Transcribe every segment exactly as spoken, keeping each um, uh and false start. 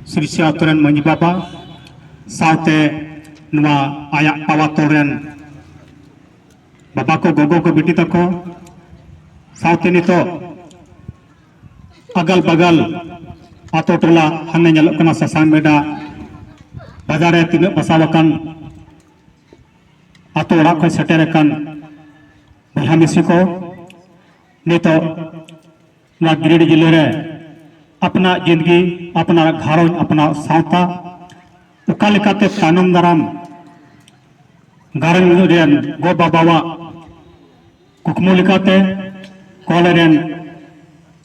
ᱥᱤᱨᱥᱤ ᱟᱛᱳ ᱨᱮᱱ ᱢᱟᱹᱡᱷᱤ ᱵᱟᱵᱟ, ᱥᱟᱶᱛᱮ ᱱᱚᱣᱟ ᱟᱭᱟᱜ ᱯᱟᱣᱟ ᱛᱚᱞ ᱨᱮᱱ ᱵᱟᱵᱟ ᱠᱚ, ᱜᱚᱜᱚ ᱠᱚ, ᱵᱤᱴᱤ ᱛᱟᱠᱚ, ᱥᱟᱶᱛᱮ ᱱᱤᱛᱚᱜ ᱟᱜᱟᱞ ᱵᱟᱜᱟᱞ ᱟᱛᱳ ᱴᱚᱞᱟ, ᱦᱟᱱᱮ ᱧᱮᱞᱚᱜ ᱠᱟᱱᱟ ᱥᱟᱥᱟᱝ ᱵᱮᱰᱟ ᱵᱟᱡᱟᱨ ᱨᱮ ᱛᱤᱱᱟᱹᱜ ᱵᱟᱥᱟᱣ ᱟᱠᱟᱱ ᱟᱛᱳ ᱚᱲᱟᱜ ᱠᱷᱚᱱ ᱥᱮᱴᱮᱨ ᱟᱠᱟᱱ ᱵᱚᱭᱦᱟ ᱢᱤᱥᱤ ᱠᱚ, ᱱᱤᱛᱚᱜ ᱱᱚᱣᱟ ᱜᱤᱨᱤᱰᱤ ᱡᱤᱞᱟᱹ ᱨᱮ ᱟᱯᱱᱟᱨ ᱡᱤᱱᱫᱜᱤ, ᱟᱯᱱᱟᱨ ᱜᱷᱟᱨᱚᱸᱡᱽ, ᱟᱯᱱᱟᱨ ᱥᱟᱶᱛᱟ ᱚᱠᱟ ᱞᱮᱠᱟᱛᱮ ᱛᱟᱭᱱᱚᱢ ᱫᱟᱨᱟᱢ ᱜᱷᱟᱨᱚᱸᱡᱽ ᱨᱮᱱ ᱜᱚ ᱵᱟᱵᱟᱣᱟᱜ ᱠᱩᱠᱢᱩ ᱞᱮᱠᱟᱛᱮ ᱠᱚᱞᱮᱡᱽ ᱨᱮᱱ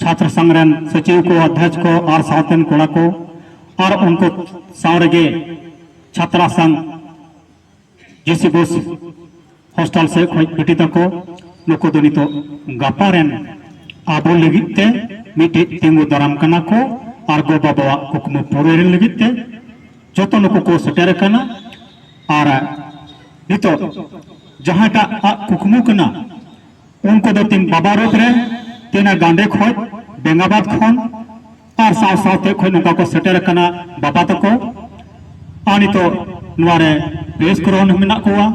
ᱪᱷᱟᱛᱨᱚ ᱥᱚᱝᱜᱷ ᱨᱮᱱ ᱥᱚᱪᱤᱵᱽ ᱠᱚ, ᱚᱫᱷᱭᱚᱠᱥ ᱠᱚ ᱟᱨ ᱥᱟᱶᱛᱮᱱ ᱠᱚᱲᱟ ᱠᱚ ᱟᱨ ᱩᱱᱠᱩ ᱥᱟᱶ ᱨᱮᱜᱮ ᱪᱷᱟᱛᱨᱟ ᱥᱚᱝᱜᱷ ᱡᱮᱥᱤ ᱵᱳᱥ ᱦᱳᱥᱴᱮᱞ ᱥᱮᱫ ᱠᱷᱚᱱ ᱵᱤᱴᱤ ᱛᱟᱠᱚ, ᱱᱩᱠᱩ ᱫᱚ ᱱᱤᱛᱚᱜ ᱜᱟᱯᱟ ᱨᱮᱱ ᱟᱵᱚ ᱞᱟᱹᱜᱤᱫ ᱛᱮ ᱢᱤᱫᱴᱤᱡ ᱛᱤᱸᱜᱩ ᱫᱟᱨᱟᱢ ᱠᱟᱱᱟ ᱠᱚ ᱟᱨ ᱜᱚ ᱵᱟᱵᱟᱣᱟᱜ ᱠᱩᱠᱢᱩ ᱯᱩᱨᱟᱹᱣ ᱞᱟᱹᱜᱤᱫ ᱛᱮ ᱡᱚᱛᱚ ᱱᱩᱠᱩ ᱠᱚ ᱥᱮᱴᱮᱨ ᱟᱠᱟᱱᱟ᱾ ᱟᱨ ᱱᱤᱛᱚᱜ ᱡᱟᱦᱟᱸᱴᱟᱜ ᱟᱜ ᱠᱩᱠᱢᱩ ᱠᱟᱱᱟ, ᱩᱱᱠᱩ ᱫᱚ ᱛᱤᱱ ᱵᱟᱵᱟ ᱨᱩᱯ ᱨᱮ, ᱛᱤᱱᱟᱹᱜ ᱜᱟᱸᱰᱮ ᱠᱷᱚᱡ, ᱵᱮᱸᱜᱟᱵᱟᱫ ᱠᱷᱚᱱ ᱟᱨ ᱥᱟᱶ ᱥᱟᱶᱛᱮ ᱠᱷᱚᱡ ᱱᱚᱝᱠᱟ ᱠᱚ ᱥᱮᱴᱮᱨ ᱟᱠᱟᱱᱟ ᱵᱟᱵᱟ ᱛᱟᱠᱚ᱾ ᱟᱨ ᱱᱤᱛᱚᱜ ᱱᱚᱣᱟ ᱨᱮ ᱯᱨᱮᱥ ᱠᱚᱨᱮ ᱦᱚᱸ ᱢᱮᱱᱟᱜ ᱠᱚᱣᱟ᱾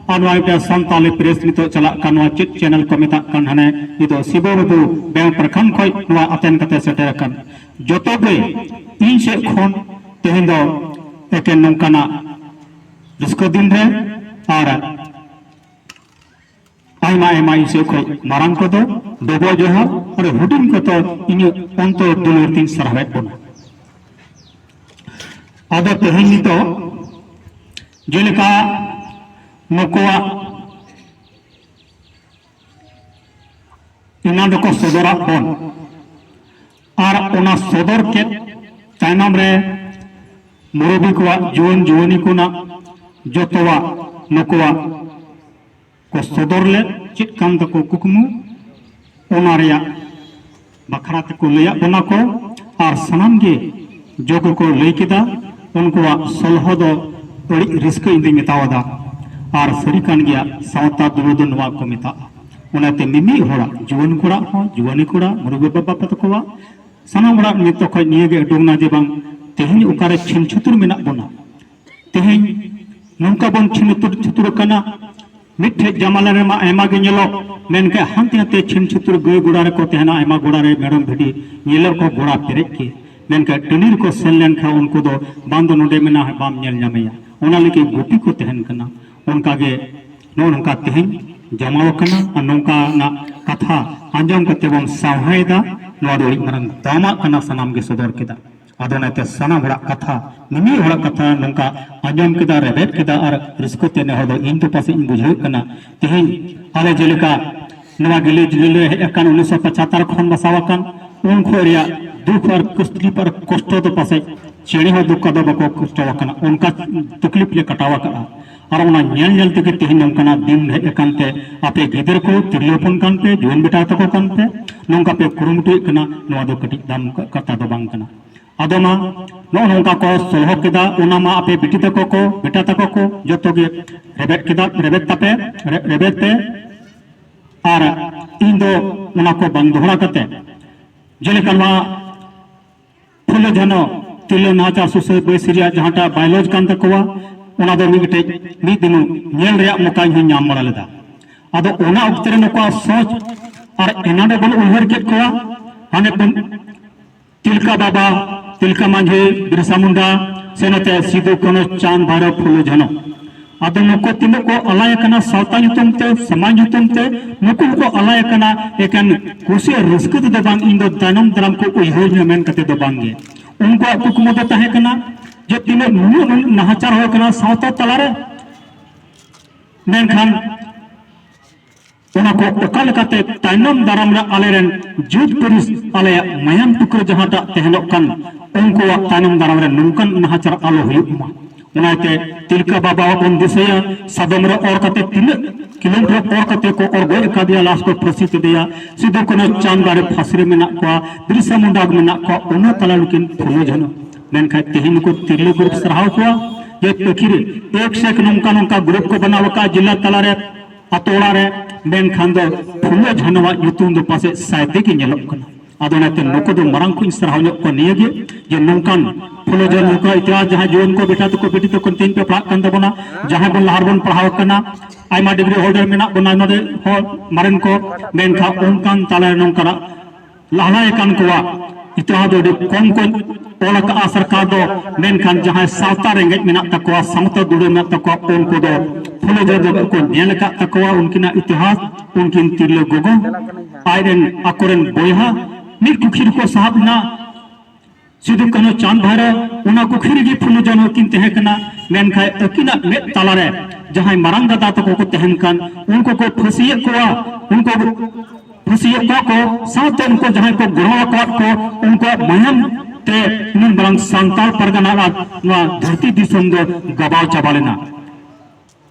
ᱟᱨ ᱱᱚᱣᱟ ᱢᱤᱫᱴᱮᱱ ᱥᱟᱱᱛᱟᱞᱤ ᱯᱨᱮᱥ ᱱᱤᱛᱚᱜ ᱪᱟᱞᱟᱜ ᱠᱟᱱ, ᱱᱚᱣᱟ ᱪᱮᱫ ᱪᱮᱱᱮᱞ ᱠᱚ ᱢᱮᱛᱟᱜ ᱠᱟᱱ, ᱦᱟᱱᱮ ᱱᱤᱛᱚᱜ ᱥᱤᱵᱚ ᱵᱟᱹᱵᱩ ᱵᱮᱝᱠ ᱯᱨᱟᱠᱷᱚᱱ ᱠᱷᱚᱡ ᱱᱚᱣᱟ ᱟᱛᱮᱱ ᱠᱟᱛᱮ ᱥᱮᱴᱮᱨ ᱟᱠᱟᱱ᱾ ᱡᱚᱛᱚ ᱜᱮ ᱤᱧ ᱥᱮᱫ ᱠᱷᱚᱱ ᱛᱮᱦᱮᱧ ᱫᱚ ᱮᱠᱮᱱ ᱱᱚᱝᱠᱟᱱᱟᱜ ᱨᱟᱹᱥᱠᱟᱹ ᱫᱤᱱ ᱨᱮ ᱟᱨ ᱟᱭᱢᱟ ᱟᱭᱢᱟ ᱤᱧ ᱥᱮᱫ ᱠᱷᱚᱱ ᱢᱟᱨᱟᱝ ᱠᱚᱫᱚ ᱰᱚᱵᱚᱜ ᱡᱚᱦᱟᱨ ᱟᱨ ᱦᱩᱰᱤᱧ ᱠᱚᱫᱚ ᱤᱧᱟᱹᱜ ᱚᱱᱛᱚᱨ ᱫᱩᱞᱟᱹᱲ ᱛᱤᱧ ᱥᱟᱨᱦᱟᱣᱮᱫ ᱵᱚᱱᱟ᱾ ᱟᱫᱚ ᱛᱮᱦᱮᱧ ᱱᱤᱛᱚᱜ ᱡᱮᱞᱮᱠᱟ ᱱᱩᱠᱩᱣᱟᱜ ᱮᱱᱟᱱ ᱫᱚᱠᱚ ᱥᱚᱫᱚᱨᱟᱜ ᱵᱚᱱ, ᱟᱨ ᱚᱱᱟ ᱥᱚᱫᱚᱨ ᱠᱮᱫ ᱛᱟᱭᱱᱚᱢ ᱨᱮ ᱢᱩᱨᱩᱵᱤ ᱠᱚᱣᱟᱜ ᱡᱩᱣᱟᱹᱱ ᱡᱩᱣᱟᱹᱱᱤ ᱠᱚᱱᱟᱜ ᱡᱚᱛᱚᱣᱟᱜ ᱱᱩᱠᱩᱣᱟᱜ ᱠᱚ ᱥᱚᱫᱚᱨ ᱞᱮᱫ, ᱪᱮᱫ ᱠᱟᱱ ᱛᱟᱠᱚ ᱠᱩᱠᱢᱩ, ᱚᱱᱟ ᱨᱮᱭᱟᱜ ᱵᱟᱠᱷᱨᱟ ᱛᱮᱠᱚ ᱞᱟᱹᱭᱟᱫ ᱵᱚᱱᱟ ᱠᱚ᱾ ᱟᱨ ᱥᱟᱱᱟᱢ ᱜᱮ ᱡᱚ ᱠᱚᱠᱚ ᱞᱟᱹᱭ ᱠᱮᱫᱟ᱾ ᱩᱱᱠᱩᱣᱟᱜ ᱥᱚᱞᱦᱚ ᱫᱚ ᱟᱹᱰᱤ ᱨᱟᱹᱥᱠᱟᱹ ᱤᱧ ᱫᱩᱧ ᱢᱮᱛᱟᱣᱟᱫᱟ᱾ ᱟᱨ ᱥᱟᱹᱨᱤ ᱠᱟᱱ ᱜᱮᱭᱟ, ᱥᱟᱶᱛᱟ ᱫᱩᱲᱩᱵ ᱫᱚ ᱱᱚᱣᱟ ᱠᱚ ᱢᱮᱛᱟᱜᱼᱟ᱾ ᱚᱱᱟᱛᱮ ᱢᱤᱢᱤᱫ ᱦᱚᱲᱟᱜ, ᱡᱩᱣᱟᱹᱱ ᱠᱚᱲᱟ ᱦᱚᱸ, ᱡᱩᱣᱟᱹᱱᱤ ᱠᱚᱲᱟ, ᱢᱩᱨᱩᱵ ᱵᱟᱵᱟ ᱛᱟᱠᱚᱣᱟᱜ, ᱥᱟᱱᱟᱢ ᱦᱚᱲᱟᱜ ᱱᱤᱛᱚᱜ ᱠᱷᱚᱱ ᱱᱤᱭᱟᱹ ᱜᱮ ᱩᱰᱩᱝ ᱱᱟ ᱡᱮ ᱵᱟᱝ, ᱛᱮᱦᱮᱧ ᱚᱠᱟᱨᱮ ᱪᱷᱤᱢ ᱪᱷᱩᱛᱩᱨ ᱢᱮᱱᱟᱜ ᱵᱚᱱᱟ? ᱛᱮᱦᱮᱧ ᱱᱚᱝᱠᱟ ᱵᱚᱱ ᱪᱷᱤᱢ ᱪᱷᱩᱛᱩᱨ ᱟᱠᱟᱱᱟ, ᱢᱤᱫᱴᱷᱮᱡ ᱡᱟᱢᱟᱞᱟ ᱨᱮᱢᱟ ᱟᱭᱢᱟ ᱜᱮ ᱧᱮᱞᱚᱜ, ᱢᱮᱱᱠᱷᱟᱱ ᱦᱟᱱᱛᱮ ᱱᱟᱛᱮ ᱪᱷᱤᱢ ᱪᱷᱩᱛᱩᱨ ᱜᱟᱹᱭ ᱜᱚᱲᱟ ᱨᱮᱠᱚ ᱛᱟᱦᱮᱱᱟ, ᱟᱭᱢᱟ ᱜᱚᱲᱟ ᱨᱮ ᱢᱮᱨᱚᱢ ᱵᱷᱤᱰᱤ ᱧᱮᱞᱚᱜ ᱠᱚ ᱜᱚᱲᱟ ᱯᱮᱨᱮᱡ ᱜᱮ, ᱢᱮᱱᱠᱷᱟᱱ ᱴᱟᱺᱰᱤ ᱨᱮᱠᱚ ᱥᱮᱱ ᱞᱮᱱᱠᱷᱟᱱ ᱩᱱᱠᱩ ᱫᱚ ᱵᱟᱝ ᱫᱚ ᱱᱚᱰᱮ ᱢᱮᱱᱟᱜᱼᱟ, ᱵᱟᱢ ᱧᱮᱞ ᱧᱟᱢᱮᱭᱟ, ᱚᱱᱟ ᱞᱟᱹᱜᱤᱫ ᱜᱩᱯᱤ ᱠᱚ ᱛᱟᱦᱮᱱ ᱠᱟᱱᱟ᱾ ᱚᱱᱠᱟᱜᱮ ᱱᱚᱜᱼᱚ ᱱᱚᱝᱠᱟ ᱛᱮᱦᱮᱧ ᱡᱟᱢᱟᱣ ᱟᱠᱟᱱᱟ ᱟᱨ ᱱᱚᱝᱠᱟᱱᱟᱜ ᱠᱟᱛᱷᱟ ᱟᱸᱡᱚᱢ ᱠᱟᱛᱮ ᱵᱚᱱ ᱥᱟᱶᱦᱟᱭᱮᱫᱟ, ᱱᱚᱣᱟ ᱫᱚ ᱟᱹᱰᱤ ᱢᱟᱨᱟᱝ ᱫᱟᱢᱟᱜ ᱠᱟᱱᱟ, ᱥᱟᱱᱟᱢ ᱜᱮ ᱥᱚᱫᱚᱨ ᱠᱮᱫᱟ᱾ ᱟᱫᱚ ᱚᱱᱟᱛᱮ ᱥᱟᱱᱟᱢ ᱦᱚᱲᱟᱜ ᱠᱟᱛᱷᱟ, ᱢᱤᱢᱤᱫ ᱦᱚᱲᱟᱜ ᱠᱟᱛᱷᱟ ᱱᱚᱝᱠᱟ ᱟᱸᱡᱚᱢ ᱠᱮᱫᱟ, ᱨᱮᱵᱮᱫ ᱠᱮᱫᱟ ᱟᱨ ᱨᱟᱹᱥᱠᱟᱹ ᱛᱮ ᱱᱮ ᱦᱚᱲ ᱫᱚ ᱤᱧ ᱫᱚ ᱯᱟᱥᱮᱡ ᱤᱧ ᱵᱩᱡᱷᱟᱹᱣᱮᱫ ᱠᱟᱱᱟ᱾ ᱛᱮᱦᱮᱧ ᱟᱞᱮ ᱡᱮᱞᱮᱠᱟ ᱱᱚᱣᱟ ᱜᱤᱞᱟᱹ ᱡᱤᱞᱟᱹ ᱨᱮ ᱦᱮᱡ ᱟᱠᱟᱱ ᱩᱱᱤᱥᱥᱚ ᱯᱚᱸᱪᱟᱛᱛᱳᱨ ᱠᱷᱚᱱ ᱵᱟᱥᱟᱣ ᱟᱠᱟᱱ ᱩᱱ ᱠᱷᱚᱱ ᱨᱮᱭᱟᱜ ᱫᱩᱠ ᱟᱨ ᱛᱚᱠᱞᱤᱯ ᱟᱨ ᱠᱚᱥᱴᱚ ᱫᱚ ᱯᱟᱥᱮᱡ ᱪᱮᱬᱮ ᱦᱚᱸ ᱫᱩᱠ ᱫᱚ ᱵᱟᱠᱚ ᱠᱚᱥᱴᱚ ᱟᱠᱟᱱᱟ, ᱚᱱᱠᱟ ᱛᱚᱠᱞᱤᱯ ᱞᱮ ᱠᱟᱴᱟᱣ ᱟᱠᱟᱫᱼᱟ᱾ ᱟᱨ ᱚᱱᱟ ᱧᱮᱞ ᱧᱮᱞ ᱛᱮᱜᱮ ᱛᱮᱦᱮᱧ ᱱᱚᱝᱠᱟᱱᱟᱜ ᱫᱤᱱ ᱦᱮᱡ ᱟᱠᱟᱱ ᱛᱮ ᱟᱯᱮ ᱜᱤᱫᱟᱹᱨ ᱠᱚ, ᱛᱤᱨᱞᱟᱹ ᱦᱚᱯᱚᱱ ᱠᱟᱱ ᱯᱮ, ᱡᱩᱣᱟᱹᱱ ᱵᱮᱴᱟ ᱛᱟᱠᱚ ᱠᱟᱱ ᱯᱮ, ᱱᱚᱝᱠᱟ ᱯᱮ ᱠᱩᱨᱩᱢᱩᱴᱩᱭᱮᱫ ᱠᱟᱱᱟ, ᱱᱚᱣᱟ ᱫᱚ ᱠᱟᱹᱴᱤᱡ ᱫᱟᱢ ᱠᱟᱛᱷᱟ ᱫᱚ ᱵᱟᱝ ᱠᱟᱱᱟ᱾ ᱟᱫᱚ ᱢᱟ ᱱᱚᱜᱼᱚ ᱱᱚᱝᱠᱟ ᱠᱚ ᱥᱚᱞᱦᱚ ᱠᱮᱫᱟ, ᱚᱱᱟ ᱢᱟ ᱟᱯᱮ ᱵᱤᱴᱤ ᱛᱟᱠᱚ ᱠᱚ, ᱵᱮᱴᱟ ᱛᱟᱠᱚ ᱠᱚ ᱡᱚᱛᱚ ᱜᱮ ᱨᱮᱵᱮᱫ ᱠᱮᱫᱟ, ᱨᱮᱵᱮᱫ ᱛᱟᱯᱮ, ᱨᱮ-, ᱨᱮᱵᱮᱫ ᱯᱮ᱾ ᱟᱨ ᱤᱧ ᱫᱚ ᱚᱱᱟ ᱠᱚ ᱵᱟᱝ ᱫᱚᱦᱲᱟ ᱠᱟᱛᱮ, ᱡᱮᱞᱮᱠᱟ ᱱᱚᱣᱟ ᱯᱷᱩᱞᱳ ᱡᱷᱟᱱᱚ ᱛᱤᱨᱞᱟᱹ ᱱᱟᱦᱟᱪᱟᱨ ᱥᱩᱥᱟᱹᱨ ᱵᱟᱹᱭᱥᱤ ᱨᱮᱭᱟᱜ ᱡᱟᱦᱟᱸᱴᱟᱜ ᱵᱟᱭᱞᱚᱡᱽ ᱠᱟᱱ ᱛᱟᱠᱚᱣᱟ, ᱚᱱᱟ ᱫᱚ ᱢᱤᱫᱴᱮᱡ ᱢᱤᱫ ᱫᱤᱱ ᱧᱮᱞ ᱨᱮᱭᱟᱜ ᱢᱚᱠᱟᱧ ᱦᱚᱸᱧ ᱧᱟᱢ ᱵᱟᱲᱟ ᱞᱮᱫᱟ᱾ ᱟᱫᱚ ᱚᱱᱟ ᱚᱠᱛᱮ ᱨᱮ ᱱᱩᱠᱩᱣᱟᱜ ᱥᱚᱪ ᱟᱨ ᱮᱱᱟᱰᱮ ᱵᱚᱱ ᱩᱭᱦᱟᱹᱨ ᱠᱮᱫ ᱠᱚᱣᱟ, ᱦᱟᱱᱮ ᱵᱚᱱ ᱛᱤᱞᱠᱟ ᱵᱟᱵᱟ, ᱛᱤᱞᱠᱟ ᱢᱟᱹᱡᱷᱤ, ᱵᱤᱨᱥᱟ ᱢᱩᱱᱰᱟ, ᱥᱮ ᱱᱚᱛᱮ ᱥᱤᱫᱩ, ᱠᱟᱹᱱᱦᱩ, ᱪᱟᱸᱫᱽ, ᱵᱷᱟᱭᱨᱚ, ᱯᱷᱩᱞᱳ, ᱡᱷᱟᱱᱚ᱾ ᱟᱫᱚ ᱱᱩᱠᱩ ᱛᱤᱱᱟᱹᱜ ᱠᱚ ᱟᱞᱟᱭ ᱟᱠᱟᱱᱟ ᱥᱟᱶᱛᱟ ᱧᱩᱛᱩᱢ ᱛᱮ, ᱥᱚᱢᱟᱡᱽ ᱧᱩᱛᱩᱢ ᱛᱮ, ᱱᱩᱠᱩ ᱦᱚᱸᱠᱚ ᱟᱞᱟᱭ ᱟᱠᱟᱱᱟ ᱮᱠᱮᱱ ᱠᱩᱥᱤ ᱟᱨ ᱨᱟᱹᱥᱠᱟᱹ ᱛᱮᱫᱚ ᱵᱟᱝ, ᱤᱧ ᱫᱚ ᱛᱟᱭᱱᱚᱢ ᱫᱟᱨᱟᱢ ᱠᱚ ᱩᱭᱦᱟᱹᱨ ᱤᱧᱟ ᱢᱮᱱ ᱠᱟᱛᱮ ᱫᱚ ᱵᱟᱝ ᱜᱮ᱾ ᱩᱱᱠᱩᱣᱟᱜ ᱠᱩᱠᱢᱩ ᱫᱚ ᱛᱟᱦᱮᱸ ᱠᱟᱱᱟ ᱡᱮ ᱛᱤᱱᱟᱹᱜ ᱱᱩᱱᱟᱹᱜ ᱱᱟᱦᱟᱪᱟᱨ ᱦᱩᱭ ᱠᱟᱱᱟ ᱥᱟᱶᱛᱟ ᱛᱟᱞᱟᱨᱮ, ᱢᱮᱱᱠᱷᱟᱱ ᱚᱱᱟ ᱠᱚ ᱚᱠᱟ ᱞᱮᱠᱟᱛᱮ ᱛᱟᱭᱱᱚᱢ ᱫᱟᱨᱟᱢ ᱨᱮ ᱟᱞᱮᱨᱮᱱ ᱡᱟᱹᱛ ᱯᱟᱹᱨᱤᱥ, ᱟᱞᱮᱭᱟᱜ ᱢᱟᱭᱟᱢ ᱴᱩᱠᱨᱟᱹ ᱡᱟᱦᱟᱸᱴᱟᱜ ᱛᱟᱦᱮᱱᱚᱜ ᱠᱟᱱ, ᱩᱱᱠᱩᱣᱟᱜ ᱛᱟᱭᱱᱚᱢ ᱫᱟᱨᱟᱢ ᱨᱮ ᱱᱚᱝᱠᱟᱱ ᱱᱟᱦᱟᱪᱟᱨ ᱟᱞᱚ ᱦᱩᱭᱩᱜ ᱢᱟ᱾ ᱚᱱᱟᱛᱮ ᱛᱤᱞᱠᱟ ᱵᱟᱵᱟᱣᱟᱜ ᱵᱚᱱ ᱫᱤᱥᱟᱹᱭᱟ, ᱥᱟᱫᱚᱢ ᱨᱮ ᱚᱨ ᱠᱟᱛᱮ ᱛᱤᱱᱟᱹᱜ ᱠᱤᱞᱳᱢᱤᱴᱟᱨ ᱚᱨ ᱠᱟᱛᱮ ᱠᱚ ᱚᱨ ᱜᱚᱡ ᱟᱠᱟᱫᱮᱭᱟ, ᱞᱟᱥ ᱠᱚ ᱯᱷᱟᱹᱥᱤ ᱠᱮᱫᱮᱭᱟ᱾ ᱥᱤᱫᱩ ᱠᱟᱹᱱᱦᱩ ᱪᱟᱸᱫᱽ ᱵᱟᱨᱮ ᱯᱷᱟᱸᱥᱤ ᱨᱮ ᱢᱮᱱᱟᱜ ᱠᱚᱣᱟ, ᱵᱤᱨᱥᱟ ᱢᱩᱱᱰᱟ ᱢᱮᱱᱟᱜ ᱠᱚᱣᱟ, ᱚᱱᱟ ᱛᱟᱞᱟ ᱱᱩᱠᱤᱱ ᱯᱷᱩᱞᱳ ᱡᱷᱟᱱᱚ᱾ ᱢᱮᱱᱠᱷᱟᱱ ᱛᱮᱦᱮᱧ ᱱᱩᱠᱩ ᱛᱤᱨᱞᱟᱹ ᱜᱨᱩᱯ ᱥᱟᱨᱦᱟᱣ ᱠᱚᱣᱟ ᱡᱮ ᱟᱹᱠᱷᱤᱨ ᱮᱠ ᱥᱮ ᱮᱠ ᱱᱚᱝᱠᱟ ᱱᱚᱝᱠᱟ ᱜᱨᱩᱯ ᱠᱚ ᱵᱮᱱᱟᱣ ᱟᱠᱟᱫ ᱡᱮᱞᱟ ᱛᱟᱞᱟᱨᱮ, ᱟᱛᱳ ᱚᱲᱟᱜ ᱨᱮ, ᱢᱮᱱᱠᱷᱟᱱ ᱫᱚ ᱯᱷᱩᱞᱳ ᱡᱷᱟᱱᱚᱣᱟᱜ ᱧᱩᱛᱩᱢ ᱫᱚ ᱯᱟᱥᱮᱡ ᱥᱟᱭᱫᱮ ᱜᱮ ᱧᱮᱞᱚᱜ ᱠᱟᱱᱟ᱾ ᱟᱫᱚ ᱚᱱᱟᱛᱮ ᱱᱩᱠᱩ ᱫᱚ ᱢᱟᱨᱟᱝ ᱠᱷᱚᱱ ᱥᱟᱨᱦᱟᱣ ᱧᱚᱜ ᱠᱚᱣᱟ ᱱᱤᱭᱟᱹ ᱜᱮ, ᱡᱮ ᱱᱚᱝᱠᱟᱱ ᱯᱷᱩᱞᱳ ᱡᱷᱟᱱᱳ ᱱᱚᱝᱠᱟ ᱤᱛᱤᱦᱟᱥ, ᱡᱟᱦᱟᱸᱭ ᱡᱩᱣᱟᱹᱱ ᱠᱚ ᱵᱮᱴᱟ ᱛᱟᱠᱚ ᱵᱤᱴᱤ ᱛᱟᱠᱚ ᱛᱮᱦᱮᱧ ᱯᱮ ᱯᱟᱲᱦᱟᱜ ᱠᱟᱱ ᱛᱟᱵᱚᱱᱟ, ᱡᱟᱦᱟᱸᱭ ᱵᱚᱱ ᱞᱟᱦᱟ ᱨᱮᱵᱚᱱ ᱯᱟᱲᱦᱟᱣ ᱟᱠᱟᱱᱟ, ᱟᱭᱢᱟ ᱰᱤᱜᱽᱨᱤ ᱦᱳᱞᱰᱟᱨ ᱢᱮᱱᱟᱜ ᱵᱚᱱᱟ ᱱᱚᱰᱮ ᱦᱚᱸ ᱢᱟᱨᱮᱱ ᱠᱚ, ᱢᱮᱱᱠᱷᱟᱱ ᱚᱱᱠᱟᱱ ᱛᱟᱞᱟᱨᱮ ᱱᱚᱝᱠᱟᱱᱟᱜ ᱞᱟᱦᱟ ᱟᱠᱟᱱ ᱠᱚᱣᱟᱜ ᱤᱛᱤᱦᱟᱥ ᱫᱚ ᱟᱹᱰᱤ ᱠᱚᱢ ᱠᱚ ᱚᱞ ᱟᱠᱟᱫᱼᱟ ᱥᱚᱨᱠᱟᱨ ᱫᱚ, ᱢᱮᱱᱠᱷᱟᱱ ᱡᱟᱦᱟᱸᱭ ᱥᱟᱶᱛᱟ ᱨᱮᱸᱜᱮᱡ ᱢᱮᱱᱟᱜ ᱛᱟᱠᱚᱣᱟ, ᱥᱟᱶᱛᱟ ᱫᱩᱲᱟᱹ ᱢᱮᱱᱟᱜ ᱛᱟᱠᱚᱣᱟ, ᱩᱱᱠᱩ ᱫᱚ ᱯᱷᱩᱞᱳ ᱡᱷᱟᱱᱳ ᱫᱚ ᱠᱚ ᱧᱮᱞ ᱟᱠᱟᱫ ᱛᱟᱠᱚᱣᱟ, ᱩᱱᱠᱤᱱᱟᱜ ᱤᱛᱤᱦᱟᱥ, ᱩᱱᱠᱤᱱ ᱛᱤᱨᱞᱟᱹ ᱜᱚᱜᱚ, ᱟᱡᱨᱮᱱ ᱟᱠᱚᱨᱮᱱ ᱵᱚᱭᱦᱟ ᱢᱤᱫ ᱠᱩᱠᱷᱤ ᱨᱮᱠᱚ ᱥᱟᱦᱟᱵ ᱮᱱᱟ, ᱥᱤᱫᱩ ᱠᱟᱹᱱᱦᱩ ᱪᱟᱸᱫ ᱵᱷᱟᱭᱨᱚ ᱚᱱᱟ ᱠᱩᱠᱷᱤ ᱨᱮᱜᱮ ᱯᱷᱩᱞᱳ ᱡᱷᱟᱱᱳ ᱠᱤᱱ ᱛᱟᱦᱮᱸ ᱠᱟᱱᱟ, ᱢᱮᱱᱠᱷᱟᱱ ᱟᱹᱠᱤᱱᱟᱜ ᱢᱮᱫ ᱛᱟᱞᱟᱨᱮ ᱡᱟᱦᱟᱸᱭ ᱢᱟᱨᱟᱝ ᱫᱟᱫᱟ ᱛᱟᱠᱚ ᱠᱚ ᱛᱟᱦᱮᱱ ᱠᱟᱱ, ᱩᱱᱠᱩ ᱠᱚ ᱯᱷᱟᱹᱥᱤᱭᱮᱫ ᱠᱚᱣᱟ, ᱩᱱᱠᱩ ᱯᱷᱟᱹᱥᱤᱭᱮᱫ ᱠᱚᱣᱟ ᱠᱚ, ᱥᱟᱶᱛᱮ ᱩᱱᱠᱩ ᱡᱟᱦᱟᱸᱭ ᱠᱚ ᱜᱚᱲᱚ ᱟᱠᱟᱫ ᱠᱚ, ᱩᱱᱠᱩᱣᱟᱜ ᱢᱟᱭᱟᱢ ᱛᱮ ᱱᱩᱱ ᱢᱟᱨᱟᱝ ᱥᱟᱱᱛᱟᱲ ᱯᱟᱨᱜᱟᱱᱟ ᱟᱨ ᱱᱚᱣᱟ ᱫᱷᱟᱹᱨᱛᱤ ᱫᱤᱥᱚᱢ ᱫᱚ ᱜᱟᱵᱟᱣ ᱪᱟᱵᱟ ᱞᱮᱱᱟ᱾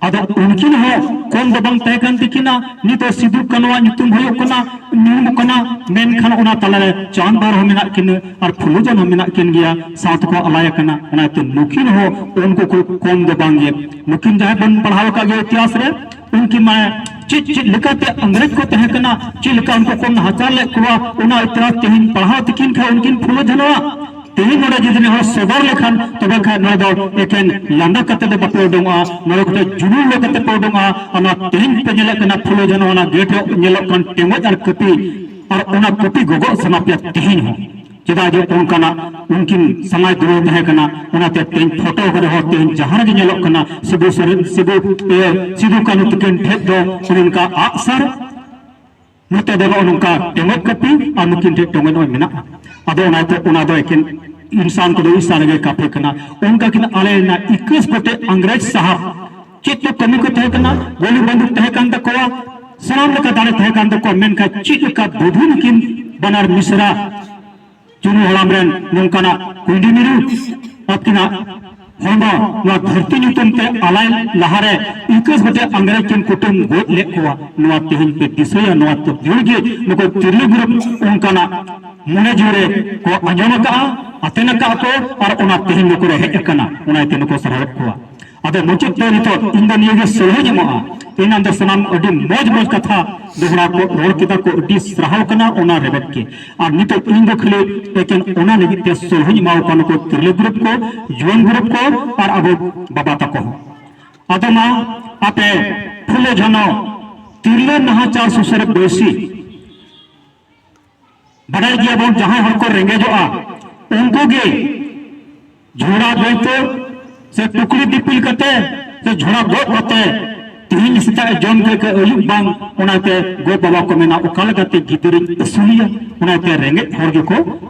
ᱟᱫᱚ ᱩᱱᱠᱤᱱ ᱦᱚᱸ ᱠᱚᱢ ᱫᱚ ᱵᱟᱝ ᱛᱟᱦᱮᱸ ᱠᱟᱱ ᱛᱟᱹᱠᱤᱱᱟ᱾ ᱱᱤᱛᱚᱜ ᱥᱤᱫᱩ ᱠᱟᱹᱱᱩᱣᱟᱜ ᱧᱩᱛᱩᱢ ᱦᱩᱭᱩᱜ ᱠᱟᱱᱟ, ᱧᱩᱢᱚᱜ ᱠᱟᱱᱟ, ᱢᱮᱱᱠᱷᱟᱱ ᱚᱱᱟ ᱛᱟᱞᱟᱨᱮ ᱪᱟᱸᱫ ᱵᱷᱟᱭᱨᱚ ᱦᱚᱸ ᱢᱮᱱᱟᱜ ᱠᱤᱱᱟ ᱟᱨ ᱯᱷᱩᱞᱳ ᱡᱷᱟᱱᱳ ᱦᱚᱸ ᱢᱮᱱᱟᱜ ᱠᱤᱱ ᱜᱮᱭᱟ, ᱥᱟᱶ ᱛᱮᱠᱚ ᱟᱞᱟᱭ ᱟᱠᱟᱱᱟ᱾ ᱚᱱᱟᱛᱮ ᱱᱩᱠᱤᱱ ᱦᱚᱸ ᱩᱱᱠᱩ ᱠᱚ ᱠᱚᱢ ᱫᱚ ᱵᱟᱝ ᱜᱮ᱾ ᱱᱩᱠᱤᱱ ᱡᱟᱦᱟᱸᱭ ᱵᱚᱱ ᱯᱟᱲᱦᱟᱣ ᱟᱠᱟᱫ ᱜᱮᱭᱟ ᱤᱛᱤᱦᱟᱥ ᱨᱮ, ᱩᱱᱠᱤᱱ ᱢᱟᱱᱮ ᱪᱮᱫ ᱪᱮᱫ ᱞᱮᱠᱟᱛᱮ ᱤᱝᱨᱮᱡᱽ ᱠᱚ ᱛᱟᱦᱮᱸ ᱠᱟᱱᱟ, ᱪᱮᱫ ᱞᱮᱠᱟ ᱩᱱᱠᱩ ᱠᱚ ᱱᱟᱦᱟᱪᱟᱨ ᱞᱮᱫ ᱠᱚᱣᱟ, ᱚᱱᱟ ᱤᱛᱤᱦᱟᱥ ᱛᱮᱦᱮᱧ ᱯᱟᱲᱦᱟᱣ ᱛᱟᱹᱠᱤᱱ ᱠᱷᱟᱱ ᱩᱱᱠᱤᱱ ᱯᱷᱩᱞᱳ ᱡᱷᱟᱱᱳᱣᱟᱜ, ᱛᱮᱦᱮᱧ ᱱᱚᱰᱮ ᱡᱩᱫᱤ ᱱᱚᱣᱟ ᱥᱚᱫᱚᱨ ᱞᱮᱠᱷᱟᱱ, ᱛᱚᱵᱮ ᱠᱷᱟᱱ ᱱᱚᱰᱮ ᱫᱚ ᱮᱠᱮᱱ ᱞᱟᱸᱫᱟ ᱠᱟᱛᱮ ᱫᱚ ᱵᱟᱯᱮ ᱩᱰᱩᱝᱚᱜᱼᱟ, ᱱᱚᱰᱮ ᱠᱷᱚᱱ ᱡᱩᱞᱩᱞ ᱞᱮ ᱠᱟᱛᱮ ᱯᱮ ᱩᱰᱩᱝᱚᱜᱼᱟ᱾ ᱟᱨ ᱱᱚᱣᱟ ᱛᱮᱦᱮᱧ ᱯᱮ ᱧᱮᱞᱮᱫ ᱠᱟᱱᱟ ᱯᱷᱩᱞᱳ ᱡᱷᱟᱱᱳ ᱚᱱᱟ ᱜᱮᱴ ᱨᱮ ᱧᱮᱞᱚᱜ ᱠᱟᱱ ᱴᱮᱸᱜᱚᱡ ᱟᱨ ᱠᱟᱹᱯᱤ, ᱟᱨ ᱚᱱᱟ ᱠᱟᱹᱯᱤ ᱜᱚᱜᱚᱜ ᱥᱟᱱᱟ ᱯᱮᱭᱟ ᱛᱮᱦᱮᱧ ᱦᱚᱸ᱾ ᱪᱮᱫᱟᱜ ᱡᱮ ᱚᱱᱠᱟᱱᱟᱜ ᱩᱱᱠᱤᱱ ᱥᱟᱢᱟᱡᱽ ᱫᱩᱞᱟᱹᱲ ᱛᱟᱦᱮᱸ ᱠᱟᱱᱟ, ᱚᱱᱟᱛᱮ ᱛᱮᱦᱮᱧ ᱯᱷᱳᱴᱳ ᱠᱚᱨᱮ ᱦᱚᱸ ᱛᱮᱦᱮᱧ ᱡᱟᱦᱟᱸ ᱨᱮᱜᱮ ᱧᱮᱞᱚᱜ ᱠᱟᱱᱟ ᱥᱤᱵᱩ ᱥᱚᱨᱮᱱ, ᱥᱤᱵᱩ, ᱤᱭᱟᱹ, ᱥᱤᱫᱩ ᱠᱟᱹᱱᱦᱩ ᱛᱟᱹᱠᱤᱱ ᱴᱷᱮᱡ ᱫᱚ ᱚᱱᱮ ᱚᱱᱠᱟ ᱟᱜᱼᱥᱟᱨ, ᱱᱚᱛᱮ ᱫᱚ ᱱᱚᱜᱼᱚ ᱱᱚᱝᱠᱟ ᱴᱮᱸᱜᱚᱡ ᱠᱟᱹᱯᱤ ᱟᱨ ᱱᱩᱠᱤᱱ ᱴᱷᱮᱱ ᱴᱮᱸᱜᱚᱡ ᱱᱚᱜᱼᱚᱭ ᱢᱮᱱᱟᱜᱼᱟ᱾ ᱟᱫᱚ ᱚᱱᱟ ᱛᱮ, ᱚᱱᱟ ᱫᱚ ᱮᱠᱮᱱ ᱤᱱᱥᱟᱱ ᱠᱚᱫᱚ ᱤᱱᱥᱟᱱ ᱨᱮᱜᱮ ᱠᱟᱯᱷᱮ ᱠᱟᱱᱟ᱾ ᱚᱱᱠᱟ ᱠᱤᱱ ᱟᱞᱮ ᱨᱮᱱᱟᱜ ᱤᱠᱟᱹᱥ ᱜᱚᱴᱮᱡ ᱤᱝᱨᱮᱡᱽ ᱥᱟᱦᱟᱵ ᱪᱮᱫ ᱠᱚ ᱠᱟᱹᱢᱤ ᱠᱚ ᱛᱟᱦᱮᱸ ᱠᱟᱱᱟ, ᱜᱩᱞᱤ ᱵᱟᱱᱫᱩᱠ ᱛᱟᱦᱮᱸ ᱠᱟᱱ ᱛᱟᱠᱚᱣᱟ, ᱥᱟᱱᱟᱢ ᱞᱮᱠᱟ ᱫᱟᱲᱮ ᱛᱟᱦᱮᱸ ᱠᱟᱱ ᱛᱟᱠᱚᱣᱟ, ᱢᱮᱱᱠᱷᱟᱱ ᱪᱮᱫ ᱞᱮᱠᱟ ᱵᱩᱫᱷᱤ ᱱᱩᱠᱤᱱ ᱵᱟᱱᱟᱨ ᱢᱤᱥᱨᱟ ᱪᱩᱱᱩ ᱦᱟᱲᱟᱢ ᱨᱮᱱ ᱱᱚᱝᱠᱟᱱᱟᱜ ᱠᱩᱸᱭᱰᱤ ᱢᱤᱨᱩ ᱟᱹᱠᱤᱱᱟᱜ ᱦᱚᱲᱢᱚ ᱱᱚᱣᱟ ᱫᱷᱟᱹᱨᱛᱤ ᱧᱩᱛᱩᱢ ᱛᱮ ᱟᱞᱟᱭ ᱞᱟᱦᱟᱨᱮ ᱤᱠᱟᱹᱥ ᱜᱚᱴᱮᱡ ᱤᱝᱨᱮᱡᱽ ᱠᱤᱱ ᱠᱩᱴᱟᱹᱢ ᱜᱚᱡ ᱞᱮᱫ ᱠᱚᱣᱟ᱾ ᱱᱚᱣᱟ ᱛᱮᱦᱮᱧ ᱯᱮ ᱫᱤᱥᱟᱹᱭᱟ, ᱱᱚᱣᱟ ᱛᱮ ᱡᱳᱨ ᱜᱮ ᱱᱩᱠᱩ ᱛᱤᱨᱞᱟᱹ ᱜᱩᱨᱩ ᱚᱱᱠᱟᱱᱟᱜ ᱢᱚᱱᱮ ᱡᱤᱣᱤ ᱨᱮ ᱠᱚ ᱟᱸᱡᱚᱢ ᱟᱠᱟᱫᱼᱟ, ᱟᱛᱮᱱ ᱟᱠᱟᱫ ᱠᱚ, ᱟᱨ ᱚᱱᱟ ᱛᱮᱦᱮᱧ ᱱᱩᱠᱩ ᱨᱮ ᱦᱮᱡ ᱟᱠᱟᱱᱟ᱾ ᱚᱱᱟ ᱤᱭᱟᱹᱛᱮ ᱱᱩᱠᱩ ᱥᱟᱨᱦᱟᱣᱮᱫ ᱠᱚᱣᱟ᱾ ᱟᱫᱚ ᱢᱩᱪᱟᱹᱫ ᱛᱮ ᱱᱤᱛᱚᱜ ᱤᱧ ᱫᱚ ᱱᱤᱭᱟᱹ ᱜᱮ ᱥᱚᱞᱦᱮᱧ ᱮᱢᱚᱜᱼᱟ, ᱮᱱᱟᱱ ᱫᱚ ᱥᱟᱱᱟᱢ ᱟᱹᱰᱤ ᱢᱚᱡᱽ ᱢᱚᱡᱽ ᱠᱟᱛᱷᱟ ᱫᱚᱦᱲᱟ ᱠᱚ ᱨᱚᱲ ᱠᱮᱫᱟ ᱠᱚ, ᱟᱹᱰᱤ ᱥᱟᱨᱦᱟᱣ ᱠᱟᱱᱟ ᱚᱱᱟ ᱨᱮᱵᱮᱫ ᱜᱮ᱾ ᱟᱨ ᱱᱤᱛᱚᱜ ᱤᱧ ᱫᱚ ᱠᱷᱟᱹᱞᱤ ᱮᱠᱮᱱ ᱚᱱᱟ ᱞᱟᱹᱜᱤᱫ ᱛᱮ ᱥᱚᱞᱦᱮᱧ ᱮᱢᱟᱣ ᱠᱟᱱ ᱠᱚ ᱛᱤᱨᱞᱟᱹ ᱜᱨᱩᱯ ᱠᱚ, ᱡᱩᱣᱟᱹᱱ ᱜᱨᱩᱯ ᱠᱚ ᱟᱨ ᱟᱵᱚ ᱵᱟᱵᱟ ᱛᱟᱠᱚ ᱦᱚᱸ᱾ ᱟᱫᱚ ᱢᱟ ᱟᱯᱮ ᱯᱷᱩᱞᱳ ᱡᱷᱟᱱᱚ ᱛᱤᱨᱞᱟᱹ ᱱᱟᱦᱟᱪᱟᱨ ᱥᱩᱥᱟᱹᱨ ᱵᱟᱹᱭᱥᱤ ᱵᱟᱰᱟᱭ ᱜᱮᱭᱟᱵᱚᱱ, ᱡᱟᱦᱟᱸᱭ ᱦᱚᱲ ᱠᱚ ᱨᱮᱸᱜᱮᱡᱚᱜᱼᱟ, ᱩᱱᱠᱩ ᱜᱮ ᱡᱷᱚᱲᱟ ᱵᱚᱭᱛᱚ ᱥᱮ ᱴᱩᱠᱲᱤ ᱫᱤᱯᱤᱞ ᱠᱟᱛᱮ ᱥᱮ ᱡᱷᱚᱲᱟ ᱜᱚᱜ ᱠᱟᱛᱮ ᱛᱤᱦᱤᱧ ᱥᱮᱛᱟᱜ ᱮ ᱡᱚᱢ ᱠᱮᱫ ᱠᱚ ᱟᱹᱭᱩᱵ ᱵᱟᱝ, ᱚᱱᱟᱛᱮ ᱜᱚ ᱵᱟᱵᱟ ᱠᱚ ᱢᱮᱱᱟ, "ᱚᱠᱟ ᱞᱮᱠᱟᱛᱮ ᱜᱤᱫᱽᱨᱟᱹᱧ ᱟᱹᱥᱩᱞᱮᱭᱟ?" ᱚᱱᱟᱛᱮ ᱨᱮᱸᱜᱮᱡ ᱦᱚᱲ ᱜᱮᱠᱚ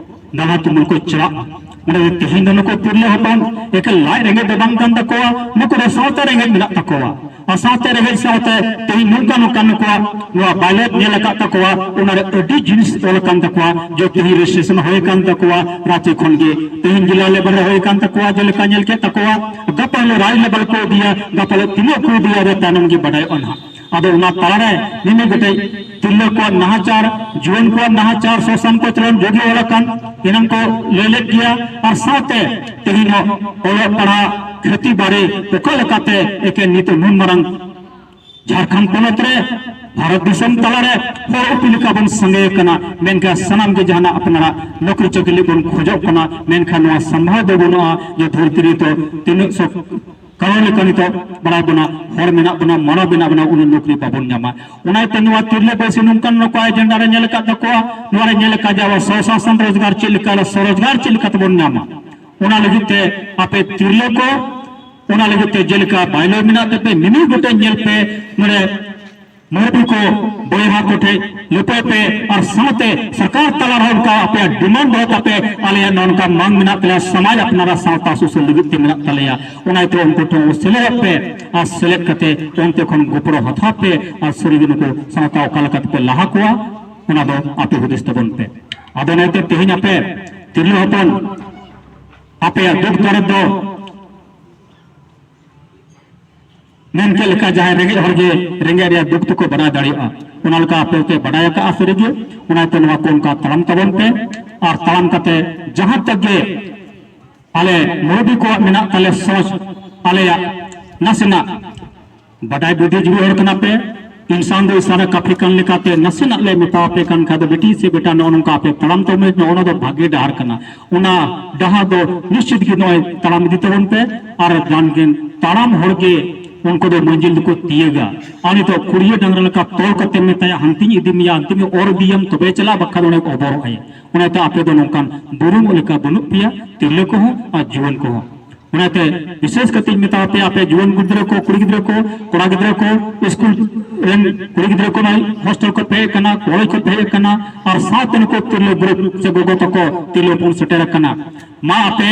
ᱱᱟᱞᱦᱟ ᱛᱩᱢᱟᱹᱞ ᱠᱚ ᱪᱟᱞᱟᱜᱼᱟ᱾ ᱚᱱᱟᱛᱮ ᱛᱮᱦᱮᱧ ᱫᱚ ᱱᱩᱠᱩ ᱛᱤᱨᱞᱟᱹ ᱦᱚᱯᱚᱱ ᱮᱠᱮᱱ ᱞᱟᱡ ᱨᱮᱸᱜᱮᱡ ᱫᱚ ᱵᱟᱝ ᱠᱟᱱ ᱛᱟᱠᱚᱣᱟ, ᱱᱩᱠᱩ ᱫᱚ ᱥᱟᱶᱛᱟ ᱨᱮᱸᱜᱮᱡ ᱢᱮᱱᱟᱜ ᱛᱟᱠᱚᱣᱟ᱾ ᱟᱨ ᱥᱟᱶᱛᱮ ᱨᱮᱸᱜᱮᱡ ᱥᱟᱶᱛᱮ ᱛᱮᱦᱮᱧ ᱱᱚᱝᱠᱟ ᱱᱚᱝᱠᱟ ᱱᱩᱠᱩᱣᱟᱜ ᱱᱚᱣᱟ ᱵᱟᱭᱞᱮᱴ ᱧᱮᱞ ᱟᱠᱟᱫ ᱛᱟᱠᱚᱣᱟ, ᱚᱱᱟᱨᱮ ᱟᱹᱰᱤ ᱡᱤᱱᱤᱥ ᱚᱞ ᱟᱠᱟᱱ ᱛᱟᱠᱚᱣᱟ, ᱡᱮ ᱛᱮᱦᱮᱧ ᱨᱮᱡᱤᱥᱴᱨᱮᱥᱚᱱ ᱦᱩᱭ ᱟᱠᱟᱱ ᱛᱟᱠᱚᱣᱟ ᱨᱟᱸᱪᱤ ᱠᱷᱚᱱ ᱜᱮ, ᱛᱮᱦᱮᱧ ᱡᱮᱞᱟ ᱞᱮᱵᱮᱞ ᱨᱮ ᱦᱩᱭ ᱟᱠᱟᱱ ᱛᱟᱠᱚᱣᱟ, ᱡᱮᱞᱮᱠᱟ ᱧᱮᱞ ᱠᱮᱫ ᱛᱟᱠᱚᱣᱟ, ᱜᱟᱯᱟ ᱦᱤᱞᱳᱜ ᱨᱟᱡᱽ ᱞᱮᱵᱮᱞ ᱠᱚ ᱤᱫᱤᱭᱟ, ᱜᱟᱯᱟ ᱦᱤᱞᱳᱜ ᱛᱤᱱᱟᱹᱜ ᱠᱚ ᱤᱫᱤᱭᱟ, ᱟᱫᱚ ᱛᱟᱭᱱᱚᱢ ᱜᱮ ᱵᱟᱰᱟᱭᱚᱜᱼᱟ ᱱᱟᱦᱟᱜ᱾ ᱟᱫᱚ ᱚᱱᱟ ᱛᱟᱞᱟᱨᱮ ᱢᱤᱢᱤᱫ ᱜᱚᱴᱮᱡ ᱛᱤᱨᱞᱟᱹ ᱠᱚᱣᱟᱜ ᱱᱟᱦᱟᱪᱟᱨ, ᱡᱩᱣᱟᱹᱱ ᱠᱚᱣᱟᱜ ᱱᱟᱦᱟᱪᱟᱨ, ᱥᱚᱥᱟᱱ ᱠᱚᱪᱞᱚᱱ ᱡᱩᱜᱤ ᱚᱞ ᱟᱠᱟᱱ ᱮᱱᱟᱝ ᱠᱚ ᱞᱟᱹᱭ ᱞᱮᱫ ᱜᱮᱭᱟ, ᱟᱨ ᱥᱟᱶᱛᱮ ᱛᱮᱦᱮᱧ ᱦᱚᱸ ᱚᱞᱚᱜ ᱯᱟᱲᱦᱟᱜ ᱠᱷᱟᱹᱛᱤ ᱵᱟᱨᱮ ᱚᱠᱟ ᱞᱮᱠᱟᱛᱮ ᱮᱠᱮᱱ ᱱᱤᱛᱚᱜ ᱱᱩᱱ ᱢᱟᱨᱟᱝ ᱡᱷᱟᱲᱠᱷᱚᱸᱰ ᱯᱚᱱᱚᱛ ᱨᱮ, ᱵᱷᱟᱨᱚᱛ ᱫᱤᱥᱚᱢ ᱛᱟᱞᱟᱨᱮ ᱦᱚᱲ ᱩᱯᱤ ᱞᱮᱠᱟ ᱵᱚᱱ ᱥᱟᱸᱜᱮ ᱟᱠᱟᱱᱟ, ᱢᱮᱱᱠᱷᱟᱱ ᱥᱟᱱᱟᱢ ᱜᱮ ᱡᱟᱦᱟᱱᱟᱜ ᱟᱯᱱᱟᱨᱟᱜ ᱱᱚᱠᱨᱤ ᱪᱟᱹᱠᱨᱤ ᱵᱚᱱ ᱠᱷᱚᱡᱚᱜ ᱠᱟᱱᱟ, ᱢᱮᱱᱠᱷᱟᱱ ᱱᱚᱣᱟ ᱥᱟᱢᱵᱷᱟᱣ ᱫᱚ ᱵᱟᱹᱱᱩᱜᱼᱟ ᱡᱮ ᱫᱷᱟᱹᱨᱛᱤ ᱨᱮ ᱛᱚ ᱛᱤᱱᱟᱹᱜ ᱥᱚ ᱠᱟᱨᱚᱱ ᱞᱮᱠᱟ ᱱᱤᱛᱚᱜ ᱵᱟᱲᱟᱭ ᱵᱚᱱᱟ, ᱦᱚᱲ ᱢᱮᱱᱟᱜ ᱵᱚᱱᱟ, ᱢᱟᱱᱟᱣ ᱢᱮᱱᱟᱜ ᱵᱚᱱᱟ, ᱩᱱᱟᱹᱜ ᱱᱚᱠᱨᱤ ᱵᱟᱵᱚᱱ ᱧᱟᱢᱟ᱾ ᱚᱱᱟ ᱤᱭᱟᱹᱛᱮ ᱱᱚᱣᱟ ᱛᱤᱨᱞᱟᱹ ᱵᱟᱹᱭᱥᱤ ᱱᱚᱝᱠᱟᱱ ᱱᱚᱝᱠᱟ ᱮᱡᱮᱱᱰᱟ ᱨᱮ ᱧᱮᱞ ᱟᱠᱟᱫ ᱛᱟᱠᱚᱣᱟ, ᱱᱚᱣᱟ ᱨᱮ ᱧᱮᱞ ᱟᱠᱟᱫ ᱡᱮ ᱟᱵᱚ ᱥᱚᱥᱟᱥᱚᱱ ᱨᱳᱡᱽᱜᱟᱨ ᱪᱮᱫ ᱞᱮᱠᱟ, ᱥᱚᱨᱳᱡᱽᱜᱟᱨ ᱪᱮᱫ ᱞᱮᱠᱟ ᱛᱮᱵᱚᱱ ᱧᱟᱢᱟ᱾ ᱚᱱᱟ ᱞᱟᱹᱜᱤᱫ ᱛᱮ ᱟᱯᱮ ᱛᱤᱨᱞᱟᱹ ᱠᱚ, ᱚᱱᱟ ᱞᱟᱹᱜᱤᱫ ᱛᱮ ᱡᱮᱞᱮᱠᱟ ᱵᱟᱭᱞᱳ ᱢᱮᱱᱟᱜ ᱛᱟᱯᱮ, ᱢᱤᱢᱤᱫ ᱜᱚᱴᱮᱡ ᱧᱮᱞ ᱯᱮ, ᱱᱚᱰᱮ ᱢᱩᱨᱢᱩ ᱠᱚ ᱵᱚᱭᱦᱟ ᱠᱚ ᱴᱷᱮᱱ ᱞᱟᱹᱯᱟᱹᱭ ᱯᱮ ᱟᱨ ᱥᱟᱶᱛᱮ ᱥᱚᱨᱠᱟᱨ ᱛᱟᱞᱟ ᱨᱮᱦᱚᱸ ᱚᱱᱠᱟ ᱟᱯᱮᱭᱟᱜ ᱰᱤᱢᱟᱱᱰ ᱫᱚᱦᱚ ᱛᱟᱯᱮ, ᱟᱞᱮᱭᱟᱜ ᱱᱚᱜᱼᱚ ᱱᱚᱝᱠᱟ ᱢᱟᱝ ᱢᱮᱱᱟᱜ ᱛᱟᱞᱮᱭᱟ, ᱥᱚᱢᱟᱡᱽ ᱟᱯᱱᱟᱨᱟᱜ ᱥᱟᱶᱛᱟ ᱥᱩᱥᱟᱹᱨ ᱞᱟᱹᱜᱤᱫ ᱛᱮ ᱢᱮᱱᱟᱜ ᱛᱟᱞᱮᱭᱟ᱾ ᱚᱱᱟ ᱤᱭᱟᱹᱛᱮ ᱩᱱᱠᱩ ᱴᱷᱮᱱ ᱥᱮᱞᱮᱫᱚᱜ ᱯᱮ ᱟᱨ ᱥᱮᱞᱮᱫ ᱠᱟᱛᱮ ᱚᱱᱛᱮ ᱠᱷᱚᱱ ᱜᱚᱯᱚᱲᱚ ᱦᱟᱛᱟᱣ ᱯᱮ ᱟᱨ ᱥᱟᱹᱨᱤᱜᱮ ᱱᱩᱠᱩ ᱥᱟᱶᱛᱟ ᱚᱠᱟ ᱞᱮᱠᱟ ᱛᱮᱯᱮ ᱞᱟᱦᱟ ᱠᱚᱣᱟ, ᱚᱱᱟ ᱫᱚ ᱟᱯᱮ ᱦᱩᱫᱤᱥ ᱛᱟᱵᱚᱱ ᱯᱮ᱾ ᱟᱫᱚ ᱱᱤᱭᱟᱹᱛᱮ ᱛᱮᱦᱮᱧ ᱟᱯᱮ ᱛᱤᱨᱞᱟᱹ ᱦᱚᱯᱚᱱ ᱟᱯᱮᱭᱟᱜ ᱫᱩᱠ ᱫᱚᱨᱚᱫ ᱫᱚ ᱢᱮᱱ ᱠᱮᱫ ᱞᱮᱠᱟ ᱡᱟᱦᱟᱸᱭ ᱨᱮᱸᱜᱮᱡ ᱦᱚᱲ ᱜᱮ ᱨᱮᱸᱜᱮᱡ ᱨᱮᱭᱟᱜ ᱫᱩᱠ ᱫᱚᱠᱚ ᱵᱟᱲᱟᱭ ᱫᱟᱲᱮᱭᱟᱜᱼᱟ᱾ ᱚᱱᱟ ᱞᱮᱠᱟ ᱟᱯᱮ ᱯᱮ ᱵᱟᱰᱟᱭ ᱟᱠᱟᱫᱼᱟ ᱥᱟᱹᱨᱤᱜᱮ, ᱚᱱᱟᱛᱮ ᱱᱚᱣᱟ ᱠᱚ ᱚᱱᱠᱟ ᱛᱟᱲᱟᱢ ᱛᱟᱵᱚᱱ ᱯᱮ᱾ ᱟᱨ ᱛᱟᱲᱟᱢ ᱠᱟᱛᱮ ᱡᱟᱦᱟᱸ ᱛᱮᱫ ᱜᱮ ᱟᱞᱮ ᱢᱩᱨᱩᱵᱤ ᱠᱚᱣᱟᱜ ᱢᱮᱱᱟᱜ ᱛᱟᱞᱮ ᱥᱚᱪ, ᱟᱞᱮᱭᱟᱜ ᱱᱟᱥᱮᱱᱟᱜ ᱵᱟᱰᱟᱭ ᱵᱩᱫᱷᱤ ᱡᱩᱲᱩ ᱦᱚᱲ ᱠᱟᱱᱟ ᱯᱮ, ᱤᱱᱥᱟᱱ ᱫᱚ ᱤᱥᱟᱨᱟ ᱠᱟᱯᱷᱤ ᱠᱟᱱ ᱞᱮᱠᱟᱛᱮ ᱱᱟᱥᱮᱱᱟᱜ ᱞᱮ ᱢᱮᱛᱟ ᱯᱮ ᱠᱟᱱ ᱠᱷᱟᱡ ᱫᱚ, ᱵᱤᱴᱤ ᱥᱮ ᱵᱮᱴᱟ, ᱱᱚᱜᱼᱚ ᱱᱚᱝᱠᱟ ᱟᱯᱮ ᱛᱟᱲᱟᱢ ᱛᱟᱵᱚᱱ ᱢᱮ, ᱱᱚᱜᱼᱚ ᱱᱚᱣᱟ ᱫᱚ ᱵᱷᱟᱜᱮ ᱰᱟᱦᱟᱨ ᱠᱟᱱᱟ, ᱚᱱᱟ ᱰᱟᱦᱟᱨ ᱫᱚ ᱱᱤᱥᱪᱤᱛ ᱜᱮ ᱱᱚᱜᱼᱚᱭ ᱛᱟᱲᱟᱢ ᱤᱫᱤ ᱛᱟᱵᱚᱱ ᱯᱮ᱾ ᱟᱨ ᱡᱟᱱᱜᱮᱱ ᱛᱟᱲᱟᱢ ᱦᱚᱲ ᱜᱮ ᱩᱱᱠᱩ ᱫᱚ ᱢᱟᱹᱡᱤᱞ ᱫᱚᱠᱚ ᱛᱤᱭᱟᱹᱜᱟ᱾ ᱟᱨ ᱱᱤᱛᱚᱜ ᱠᱩᱲᱤᱭᱟᱹ ᱰᱟᱝᱨᱟ ᱞᱮᱠᱟ ᱛᱚᱞ ᱠᱟᱛᱮ ᱢᱮᱛᱟᱭᱟ, ᱦᱟᱱᱛᱤᱧ ᱤᱫᱤ ᱢᱮᱭᱟ, ᱦᱟᱱᱛᱤᱧ ᱚᱨ ᱤᱫᱤᱭᱟᱢ, ᱛᱚᱵᱮ ᱪᱟᱞᱟᱜ, ᱵᱟᱠᱷᱟᱱ ᱚᱸᱰᱮ ᱚᱵᱚᱨᱚᱜ ᱟᱭ᱾ ᱚᱱᱟᱛᱮ ᱟᱯᱮ ᱫᱚ ᱱᱚᱝᱠᱟᱱ ᱵᱩᱨᱩᱢᱚᱜ ᱞᱮᱠᱟ ᱵᱟᱹᱱᱩᱜ ᱯᱮᱭᱟ, ᱛᱤᱨᱞᱟᱹ ᱠᱚᱦᱚᱸ ᱟᱨ ᱡᱩᱣᱟᱹᱱ ᱠᱚᱦᱚᱸ᱾ ᱚᱱᱟᱛᱮ ᱵᱤᱥᱮᱥ ᱠᱟᱛᱮᱧ ᱢᱮᱛᱟ ᱯᱮᱭᱟ, ᱟᱯᱮ ᱡᱩᱣᱟᱹᱱ ᱜᱤᱫᱽᱨᱟᱹ ᱠᱚ, ᱠᱩᱲᱤ ᱜᱤᱫᱽᱨᱟᱹ ᱠᱚ, ᱠᱚᱲᱟ ᱜᱤᱫᱽᱨᱟᱹ ᱠᱚ, ᱥᱠᱩᱞ ᱨᱮᱱ ᱠᱩᱲᱤ ᱜᱤᱫᱽᱨᱟᱹ ᱠᱚ, ᱱᱚᱜᱼᱚᱭ ᱦᱚᱥᱴᱮᱞ ᱠᱷᱚᱱ ᱯᱮ ᱦᱮᱡ ᱟᱠᱟᱱᱟ, ᱠᱚᱞᱮᱡᱽ ᱠᱷᱚᱱ ᱯᱮ ᱦᱮᱡ ᱟᱠᱟᱱᱟ, ᱟᱨ ᱥᱟᱶᱛᱮ ᱱᱩᱠᱩ ᱛᱤᱨᱞᱟᱹ ᱜᱨᱩᱯ ᱥᱮ ᱜᱚᱜᱚ ᱛᱟᱠᱚ, ᱛᱤᱨᱞᱟᱹ ᱦᱚᱯᱚᱱ ᱥᱮᱴᱮᱨ ᱟᱠᱟᱱᱟ᱾ ᱢᱟ ᱟᱯᱮ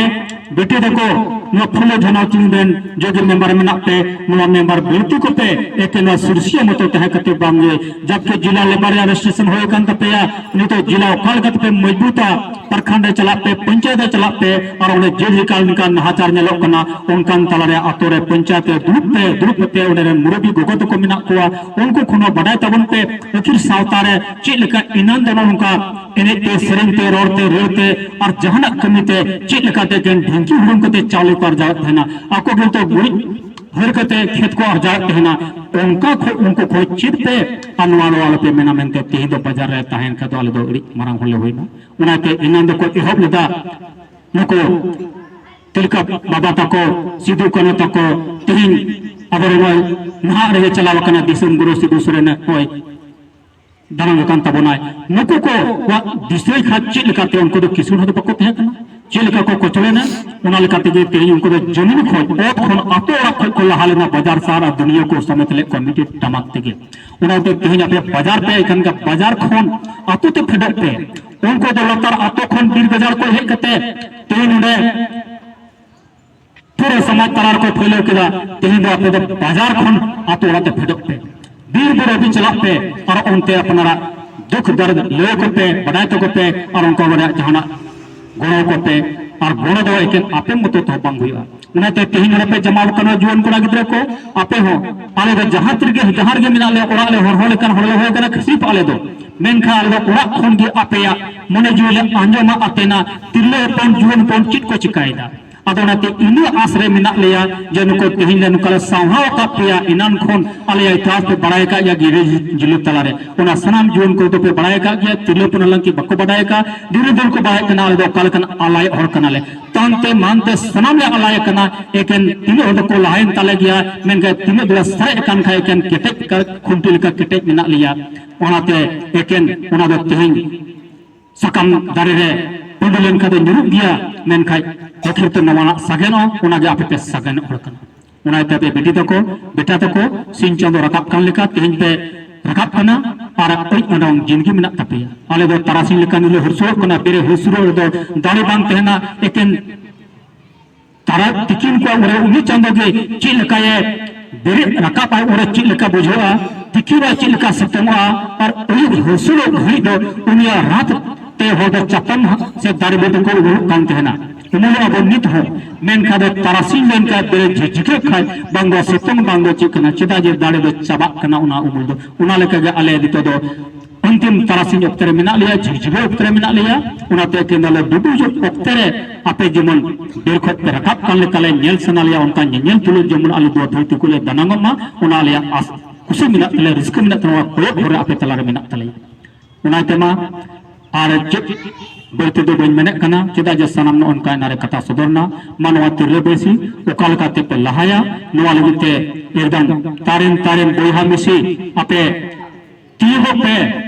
ᱵᱤᱴᱤ ᱛᱟᱠᱚ, ᱱᱚᱣᱟ ᱯᱷᱩᱞᱳ ᱡᱷᱟᱱᱚ ᱪᱤᱱ ᱨᱮᱱ ᱡᱩᱫᱤ ᱢᱮᱢᱵᱟᱨ ᱢᱮᱱᱟᱜ ᱯᱮ, ᱱᱚᱣᱟ ᱢᱮᱢᱵᱟᱨ ᱵᱟᱹᱲᱛᱤ ᱠᱚᱯᱮ, ᱮᱠᱮᱱ ᱱᱚᱣᱟ ᱥᱩᱨᱥᱤᱭᱟᱹ ᱢᱚᱛᱚ ᱛᱟᱦᱮᱸ ᱠᱟᱛᱮ ᱵᱟᱝ ᱜᱮ, ᱡᱟᱵᱠᱤ ᱡᱤᱞᱟ ᱞᱮᱵᱟᱨ ᱨᱮ ᱨᱮᱡᱤᱥᱴᱨᱮᱥᱚᱱ ᱦᱩᱭ ᱟᱠᱟᱱ ᱛᱟᱯᱮᱭᱟ, ᱱᱤᱛᱚᱜ ᱡᱤᱞᱟ ᱚᱠᱟ ᱞᱮᱠᱟ ᱛᱮᱯᱮ ᱢᱚᱡᱽᱵᱩᱛᱟ, ᱯᱨᱚᱠᱷᱚᱸᱰ ᱨᱮ ᱪᱟᱞᱟᱜ ᱯᱮ, ᱯᱚᱧᱪᱟᱭᱮᱛ ᱨᱮ ᱪᱟᱞᱟᱜ ᱯᱮ, ᱟᱨ ᱚᱸᱰᱮ ᱡᱮ ᱞᱮᱠᱟ ᱱᱟᱦᱟᱪᱟᱨ ᱧᱮᱞᱚᱜ ᱠᱟᱱᱟ, ᱚᱱᱠᱟᱱ ᱛᱟᱞᱟᱨᱮ ᱟᱛᱳ ᱨᱮ, ᱯᱚᱧᱪᱟᱭᱮᱛ ᱨᱮ ᱫᱩᱲᱩᱵ ᱯᱮ, ᱫᱩᱲᱩᱵ ᱠᱟᱛᱮ ᱚᱸᱰᱮ ᱨᱮᱱ ᱢᱩᱨᱩᱵᱤ ᱜᱚᱜᱚ ᱛᱟᱠᱚ ᱢᱮᱱᱟᱜ ᱠᱚᱣᱟ, ᱩᱱᱠᱩ ᱠᱷᱚᱱ ᱦᱚᱸ ᱵᱟᱰᱟᱭ ᱛᱟᱵᱚᱱ ᱯᱮ, ᱟᱹᱠᱷᱤᱨ ᱥᱟᱶᱛᱟ ᱨᱮ ᱪᱮᱫ ᱞᱮᱠᱟ ᱮᱱᱟᱱ ᱫᱚ ᱱᱚᱜᱼᱚ ᱱᱚᱝᱠᱟ ᱮᱱᱮᱡ ᱛᱮ, ᱥᱮᱨᱮᱧ ᱛᱮ, ᱨᱚᱲ ᱛᱮ, ᱨᱟᱹᱲ ᱛᱮ, ᱟᱨ ᱡᱟᱦᱟᱱᱟᱜ ᱠᱟᱹᱢᱤ ᱛᱮ ᱪᱮᱫ ᱞᱮᱠᱟᱛᱮ ᱮᱠᱮᱱ ᱰᱷᱤᱝᱠᱤ ᱦᱩᱲᱩᱝ ᱠᱟᱛᱮ ᱪᱟᱣᱞᱮ ᱠᱚ ᱟᱨᱡᱟᱣᱮᱫ ᱛᱟᱦᱮᱱᱟ, ᱟᱠᱚ ᱜᱮ ᱱᱤᱛᱚᱜ ᱜᱩᱨᱤᱡ ᱦᱟᱹᱨ ᱠᱟᱛᱮ ᱠᱷᱮᱛ ᱠᱚ ᱟᱨᱡᱟᱣᱮᱫ ᱛᱟᱦᱮᱱᱟ᱾ ᱚᱱᱠᱟ ᱠᱷᱚᱡ ᱩᱱᱠᱩ ᱠᱷᱚᱡ ᱪᱮᱫ ᱯᱮ, ᱟᱨ ᱱᱚᱣᱟ ᱫᱚ ᱟᱞᱚᱯᱮ ᱢᱮᱱᱟ ᱢᱮᱱᱛᱮ, ᱛᱮᱦᱮᱧ ᱫᱚ ᱵᱟᱡᱟᱨ ᱨᱮ ᱛᱟᱦᱮᱱ ᱠᱷᱟᱡ ᱫᱚ ᱟᱞᱮ ᱫᱚ ᱟᱹᱰᱤ ᱢᱟᱨᱟᱝ ᱦᱚᱲ ᱞᱮ ᱦᱩᱭᱱᱟ᱾ ᱚᱱᱟᱛᱮ ᱮᱱᱟᱱ ᱫᱚᱠᱚ ᱮᱦᱚᱵ ᱞᱮᱫᱟ ᱱᱩᱠᱩ ᱛᱤᱞᱠᱟᱹ ᱵᱟᱵᱟ ᱛᱟᱠᱚ, ᱥᱤᱫᱩ ᱠᱟᱹᱱᱦᱩ ᱛᱟᱠᱚ, ᱛᱮᱦᱮᱧ ᱟᱵᱚᱨᱮᱱ ᱱᱚᱜᱼᱚᱭ ᱱᱟᱦᱟᱜ ᱨᱮᱜᱮ ᱪᱟᱞᱟᱣ ᱟᱠᱟᱱᱟ ᱫᱤᱥᱚᱢ ᱜᱩᱨᱩ ᱥᱤᱫᱩ ᱥᱚᱨᱮᱱ ᱱᱚᱜᱼᱚᱭ ᱫᱟᱱᱟᱝ ᱟᱠᱟᱱ ᱛᱟᱵᱚᱱᱟᱭ᱾ ᱱᱩᱠᱩ ᱠᱚᱣᱟᱜ ᱫᱤᱥᱟᱹᱭ ᱠᱷᱟᱱ ᱪᱮᱫ ᱞᱮᱠᱟᱛᱮ ᱩᱱᱠᱩ ᱫᱚ ᱠᱤᱥᱩᱱ ᱦᱚᱸ ᱫᱚ ᱵᱟᱠᱚ ᱛᱟᱦᱮᱸ ᱠᱟᱱᱟ, ᱪᱮᱫ ᱞᱮᱠᱟ ᱠᱚ ᱠᱚᱪᱚᱞᱮᱱᱟ, ᱚᱱᱟ ᱞᱮᱠᱟ ᱛᱮᱜᱮ ᱛᱮᱦᱮᱧ ᱩᱱᱠᱩ ᱫᱚ ᱡᱚᱢᱤᱱ ᱠᱷᱚᱱ, ᱚᱛ ᱠᱷᱚᱱ, ᱟᱛᱳ ᱚᱲᱟᱜ ᱠᱷᱚᱱ ᱠᱚ ᱞᱟᱦᱟ ᱞᱮᱱᱟ, ᱵᱟᱡᱟᱨ ᱥᱟᱦᱟᱨ ᱟᱨ ᱫᱩᱱᱤᱭᱟᱹ ᱠᱚ ᱥᱟᱢᱮᱛ ᱞᱮᱫ ᱠᱚᱣᱟ ᱢᱤᱫᱴᱮᱡ ᱴᱟᱢᱟᱠ ᱛᱮᱜᱮ᱾ ᱚᱱᱟᱛᱮ ᱛᱮᱦᱮᱧ ᱟᱯᱮ ᱵᱟᱡᱟᱨ ᱯᱮ ᱦᱮᱡ ᱠᱟᱱ ᱠᱷᱟᱱ, ᱵᱟᱡᱟᱨ ᱠᱷᱚᱱ ᱟᱛᱳ ᱛᱮ ᱯᱷᱮᱰᱚᱜ ᱯᱮ᱾ ᱩᱱᱠᱩ ᱫᱚ ᱞᱟᱛᱟᱨ ᱟᱛᱳ ᱠᱷᱚᱱ ᱵᱤᱨ ᱜᱟᱡᱟᱲ ᱠᱚ ᱦᱮᱡ ᱠᱟᱛᱮ ᱛᱮᱦᱮᱧ ᱱᱚᱰᱮ ᱯᱩᱨᱟᱹ ᱥᱚᱢᱟᱡᱽ ᱛᱟᱞᱟ ᱨᱮᱠᱚ ᱯᱷᱟᱹᱭᱞᱟᱹᱣ ᱠᱮᱫᱟ᱾ ᱛᱮᱦᱮᱧ ᱫᱚ ᱟᱯᱮ ᱫᱚ ᱵᱟᱡᱟᱨ ᱠᱷᱚᱱ ᱟᱛᱳ ᱚᱲᱟᱜ ᱛᱮ ᱯᱷᱮᱰᱚᱜ ᱯᱮ, ᱵᱤᱨ ᱵᱩᱨᱩ ᱦᱟᱹᱵᱤᱡ ᱪᱟᱞᱟᱜ ᱯᱮ, ᱟᱨ ᱚᱱᱛᱮ ᱟᱯᱱᱟᱨᱟᱜ ᱫᱩᱠᱷ ᱫᱟᱨᱫ ᱞᱟᱹᱭ ᱟᱠᱚ ᱯᱮ, ᱵᱟᱰᱟᱭ ᱛᱟᱠᱚ ᱯᱮ, ᱟᱨ ᱚᱱᱠᱟ ᱨᱮᱭᱟᱜ ᱡᱟᱦᱟᱱᱟᱜ ᱜᱚᱲᱚ ᱠᱚᱯᱮ᱾ ᱟᱨ ᱜᱚᱲᱚ ᱫᱚ ᱮᱠᱮᱱ ᱟᱯᱮ ᱢᱚᱛᱚ ᱛᱮᱦᱚᱸ ᱵᱟᱝ ᱦᱩᱭᱩᱜᱼᱟ᱾ ᱚᱱᱟᱛᱮ ᱛᱮᱦᱮᱧ ᱱᱚᱰᱮ ᱯᱮ ᱡᱟᱢᱟ ᱟᱠᱟᱱᱟ ᱡᱩᱣᱟᱹᱱ ᱠᱚᱲᱟ ᱜᱤᱫᱽᱨᱟᱹ ᱠᱚ, ᱟᱯᱮ ᱦᱚᱸ, ᱟᱞᱮ ᱫᱚ ᱡᱟᱦᱟᱸ ᱛᱤᱨᱮᱜᱮ, ᱡᱟᱦᱟᱸ ᱨᱮᱜᱮ ᱢᱮᱱᱟᱜ ᱞᱮᱭᱟ, ᱚᱲᱟᱜ ᱞᱮ ᱦᱚᱲ ᱦᱚᱲ ᱞᱮᱠᱟᱱ ᱦᱚᱲ ᱞᱮ ᱦᱚᱦᱚ ᱠᱟᱱᱟ, ᱠᱷᱟᱹᱥᱤᱯ ᱟᱞᱮ ᱫᱚ᱾ ᱢᱮᱱᱠᱷᱟᱱ ᱟᱞᱮ ᱫᱚ ᱚᱲᱟᱜ ᱠᱷᱚᱱ ᱜᱮ ᱟᱯᱮᱭᱟᱜ ᱢᱚᱱᱮ ᱡᱤᱣᱤ ᱞᱮ ᱟᱸᱡᱚᱢᱟ, ᱟᱯᱮᱱᱟ ᱛᱤᱨᱞᱟᱹ ᱦᱚᱯᱚᱱ, ᱡᱩᱣᱟᱹᱱ ᱦᱚᱯᱚᱱ ᱪᱮᱫ ᱠᱚ ᱪᱤᱠᱟᱭᱮᱫᱟ᱾ ᱟᱫᱚ ᱚᱱᱟᱛᱮ ᱤᱱᱟᱹ ᱟᱥ ᱨᱮ ᱢᱮᱱᱟᱜ ᱞᱮᱭᱟ ᱡᱮ ᱱᱩᱠᱩ ᱛᱮᱦᱮᱧ ᱞᱮ ᱱᱚᱝᱠᱟ ᱞᱮ ᱥᱟᱶᱦᱟᱣ ᱟᱠᱟᱫ ᱯᱮᱭᱟ, ᱮᱱᱟᱱ ᱠᱷᱚᱱ ᱟᱞᱮᱭᱟᱜ ᱤᱛᱤᱦᱟᱥ ᱯᱮ ᱵᱟᱲᱟᱭ ᱟᱠᱟᱫ ᱜᱮᱭᱟ, ᱜᱤᱨᱟᱹ ᱡᱩᱞᱩᱯ ᱛᱟᱞᱟᱨᱮ ᱚᱱᱟ ᱥᱟᱱᱟᱢ ᱡᱩᱣᱟᱹᱱ ᱠᱚᱫᱚ ᱯᱮ ᱵᱟᱲᱟᱭ ᱟᱠᱟᱫ ᱜᱮᱭᱟ, ᱛᱤᱨᱞᱟᱹ ᱦᱚᱯᱚᱱ ᱦᱟᱞᱟᱝ ᱠᱤ ᱵᱟᱠᱚ ᱵᱟᱰᱟᱭ ᱟᱠᱟᱫ, ᱫᱷᱤᱨᱮ ᱫᱷᱤᱨᱮ ᱠᱚ ᱵᱟᱲᱟᱭ ᱠᱟᱱᱟ ᱟᱞᱮ ᱫᱚ ᱚᱠᱟ ᱞᱮᱠᱟᱱ ᱟᱞᱟᱭᱚᱜ ᱦᱚᱲ ᱠᱟᱱᱟᱞᱮ᱾ ᱛᱟᱱᱛᱮ ᱢᱟᱱᱛᱮ ᱥᱟᱱᱟᱢ ᱞᱮ ᱟᱞᱟᱭ ᱟᱠᱟᱱᱟ, ᱮᱠᱮᱱ ᱛᱤᱱᱟᱹᱜ ᱦᱚᱲ ᱫᱚᱠᱚ ᱞᱟᱦᱟᱭᱮᱱ ᱛᱟᱞᱮ ᱜᱮᱭᱟ, ᱢᱮᱱᱠᱷᱟᱱ ᱛᱤᱱᱟᱹᱜ ᱫᱚᱞᱮ ᱥᱟᱨᱮᱡ ᱟᱠᱟᱱ ᱠᱷᱟᱱ ᱮᱠᱮᱱ ᱠᱮᱴᱮᱡ ᱞᱮᱠᱟ, ᱠᱷᱩᱱᱴᱤ ᱞᱮᱠᱟ ᱠᱮᱴᱮᱡ ᱢᱮᱱᱟᱜ ᱞᱮᱭᱟ᱾ ᱚᱱᱟᱛᱮ ᱮᱠᱮᱱ ᱚᱱᱟ ᱫᱚ ᱛᱮᱦᱮᱧ ᱥᱟᱠᱟᱢ ᱫᱟᱨᱮ ᱨᱮ ᱯᱟᱹᱰᱩ ᱞᱮᱱᱠᱷᱟᱱ ᱫᱚ ᱧᱩᱨᱩᱜ ᱜᱮᱭᱟ, ᱢᱮᱱᱠᱷᱟᱱ ᱟᱹᱠᱷᱤᱨ ᱛᱮ ᱱᱟᱣᱟᱱᱟᱜ ᱥᱟᱜᱮᱱᱚᱜᱼᱟ, ᱚᱱᱟᱜᱮ ᱟᱯᱮ ᱯᱮ ᱥᱟᱜᱮᱱᱚᱜ ᱦᱚᱲ ᱠᱟᱱᱟ᱾ ᱚᱱᱟ ᱤᱭᱟᱹᱛᱮ ᱟᱯᱮ ᱵᱤᱴᱤ ᱛᱟᱠᱚ, ᱵᱮᱴᱟ ᱛᱟᱠᱚ, ᱥᱤᱧ ᱪᱟᱸᱫᱚ ᱨᱟᱠᱟᱵ ᱠᱟᱱ ᱞᱮᱠᱟ ᱛᱮᱦᱮᱧ ᱯᱮ ᱨᱟᱠᱟᱵ ᱠᱟᱱᱟ ᱟᱨ ᱟᱹᱭ ᱚᱱᱰᱚᱝ ᱡᱤᱱᱫᱜᱤ ᱢᱮᱱᱟᱜ ᱛᱟᱯᱮᱭᱟ᱾ ᱟᱞᱮ ᱫᱚ ᱛᱟᱨᱟᱥᱤᱧ ᱞᱮᱠᱟ ᱧᱤᱫᱟᱹ ᱦᱩᱨᱥᱩᱨᱚᱜ ᱠᱟᱱᱟ, ᱵᱮᱨᱮ ᱦᱩᱨᱥᱩᱨᱚᱜ ᱨᱮᱫᱚ ᱫᱟᱲᱮ ᱵᱟᱝ ᱛᱟᱦᱮᱱᱟ, ᱮᱠᱮᱱ ᱛᱟᱨᱟ ᱛᱤᱠᱤᱱ ᱠᱚ ᱩᱱᱨᱮ ᱩᱱᱤ ᱪᱟᱸᱫᱚ ᱜᱮ ᱪᱮᱫ ᱞᱮᱠᱟᱭᱮ ᱵᱮᱨᱮᱫ ᱨᱟᱠᱟᱵ ᱟᱭ, ᱩᱱᱨᱮ ᱪᱮᱫ ᱞᱮᱠᱟ ᱵᱩᱡᱷᱟᱹᱜᱼᱟ, ᱛᱤᱠᱤᱱ ᱨᱮ ᱪᱮᱫ ᱞᱮᱠᱟ ᱥᱤᱛᱩᱝᱚᱜᱼᱟ, ᱟᱨ ᱟᱹᱭᱩᱵ ᱦᱩᱥᱩᱞᱚᱜ ᱜᱷᱟᱹᱲᱤᱡ ᱫᱚ ᱩᱱᱤᱭᱟᱜ ᱨᱟᱛ ᱛᱮ ᱦᱚᱲ ᱫᱚ ᱪᱟᱛᱚᱢ ᱥᱮ ᱫᱟᱨᱮ ᱵᱩᱴᱟᱹ ᱠᱚ ᱩᱢᱩᱞᱚᱜ ᱠᱟᱱ ᱛᱟᱦᱮᱱᱟ᱾ ᱩᱢᱩᱞᱚᱜ ᱟᱵᱚ ᱱᱤᱛ ᱦᱚᱸ, ᱢᱮᱱᱠᱷᱟᱱ ᱫᱚ ᱛᱟᱨᱟᱥᱤᱧ ᱞᱮᱱᱠᱷᱟᱱ ᱵᱮᱨᱮᱫ ᱡᱷᱤᱠᱡᱷᱤᱠᱟᱹᱜ ᱠᱷᱟᱡ ᱵᱟᱝ ᱫᱚ ᱥᱤᱛᱩᱝ ᱵᱟᱝ ᱫᱚ ᱪᱮᱫ ᱠᱟᱱᱟ, ᱪᱮᱫᱟᱜ ᱡᱮ ᱫᱟᱲᱮ ᱫᱚ ᱪᱟᱵᱟᱜ ᱠᱟᱱᱟ ᱚᱱᱟ ᱩᱢᱩᱞ ᱫᱚ᱾ ᱚᱱᱟ ᱞᱮᱠᱟᱜᱮ ᱟᱞᱮ ᱱᱤᱛᱚᱜ ᱫᱚ ᱚᱱᱛᱤᱢ ᱛᱟᱨᱟᱥᱤᱧ ᱚᱠᱛᱮ ᱨᱮ ᱢᱮᱱᱟᱜ ᱞᱮᱭᱟ, ᱡᱷᱤᱠᱡᱷᱤᱠᱟᱹ ᱚᱠᱛᱮ ᱨᱮ ᱢᱮᱱᱟᱜ ᱞᱮᱭᱟ᱾ ᱚᱱᱟᱛᱮ ᱮᱠᱮᱱ ᱟᱞᱮ ᱰᱩᱵᱩᱡᱚᱜ ᱚᱠᱛᱮ ᱨᱮ ᱟᱯᱮ ᱡᱮᱢᱚᱱ ᱵᱮᱨ ᱠᱷᱚᱡ ᱯᱮ ᱨᱟᱠᱟᱵ ᱠᱟᱱ ᱞᱮᱠᱟ ᱞᱮ ᱧᱮᱞ ᱥᱟᱱᱟ ᱞᱮᱭᱟ, ᱚᱱᱠᱟ ᱧᱮᱧᱮᱞ ᱛᱩᱞᱩᱡ ᱡᱮᱢᱚᱱ ᱟᱞᱮ ᱫᱚ ᱫᱷᱟᱹᱨᱛᱤ ᱠᱚᱞᱮ ᱫᱟᱱᱟᱝᱚᱜ ᱢᱟ, ᱚᱱᱟ ᱟᱞᱮᱭᱟᱜ ᱟᱥ ᱠᱩᱥᱤ ᱢᱮᱱᱟᱜ ᱛᱟᱞᱮᱭᱟ, ᱨᱟᱹᱥᱠᱟᱹ ᱢᱮᱱᱟᱜ ᱛᱟᱞᱮᱭᱟ, ᱠᱚᱭᱚᱜ ᱦᱚᱨ ᱨᱮ ᱟᱯᱮ ᱛᱟᱞᱟᱨᱮ ᱢᱮᱱᱟᱜ ᱛᱟᱞᱮᱭᱟ᱾ ᱚᱱᱟ ᱛᱮᱢᱟ ᱟᱨ ᱪᱮᱫ ᱵᱟᱹᱲᱛᱤ ᱫᱚ ᱵᱟᱹᱧ ᱢᱮᱱᱮᱫ ᱠᱟᱱᱟ, ᱪᱮᱫᱟᱜ ᱡᱮ ᱥᱟᱱᱟᱢ ᱱᱚᱜᱼᱚ ᱱᱚᱝᱠᱟ ᱮᱱᱟ ᱨᱮ ᱠᱟᱛᱷᱟ ᱥᱚᱫᱚᱨ ᱮᱱᱟ᱾ ᱢᱟ ᱱᱚᱣᱟ ᱛᱤᱨᱞᱟᱹ ᱵᱟᱹᱭᱥᱤ ᱚᱠᱟ ᱞᱮᱠᱟᱛᱮ ᱯᱮ ᱞᱟᱦᱟᱭᱟ, ᱱᱚᱣᱟ ᱞᱟᱹᱜᱤᱫ ᱛᱮ ᱮᱠᱫᱚᱢ ᱛᱟᱨᱮᱱ ᱛᱟᱨᱮᱱ ᱵᱚᱭᱦᱟ ᱢᱤᱥᱤ ᱟᱯᱮ ᱛᱤᱭᱳᱜᱚᱜ ᱯᱮ,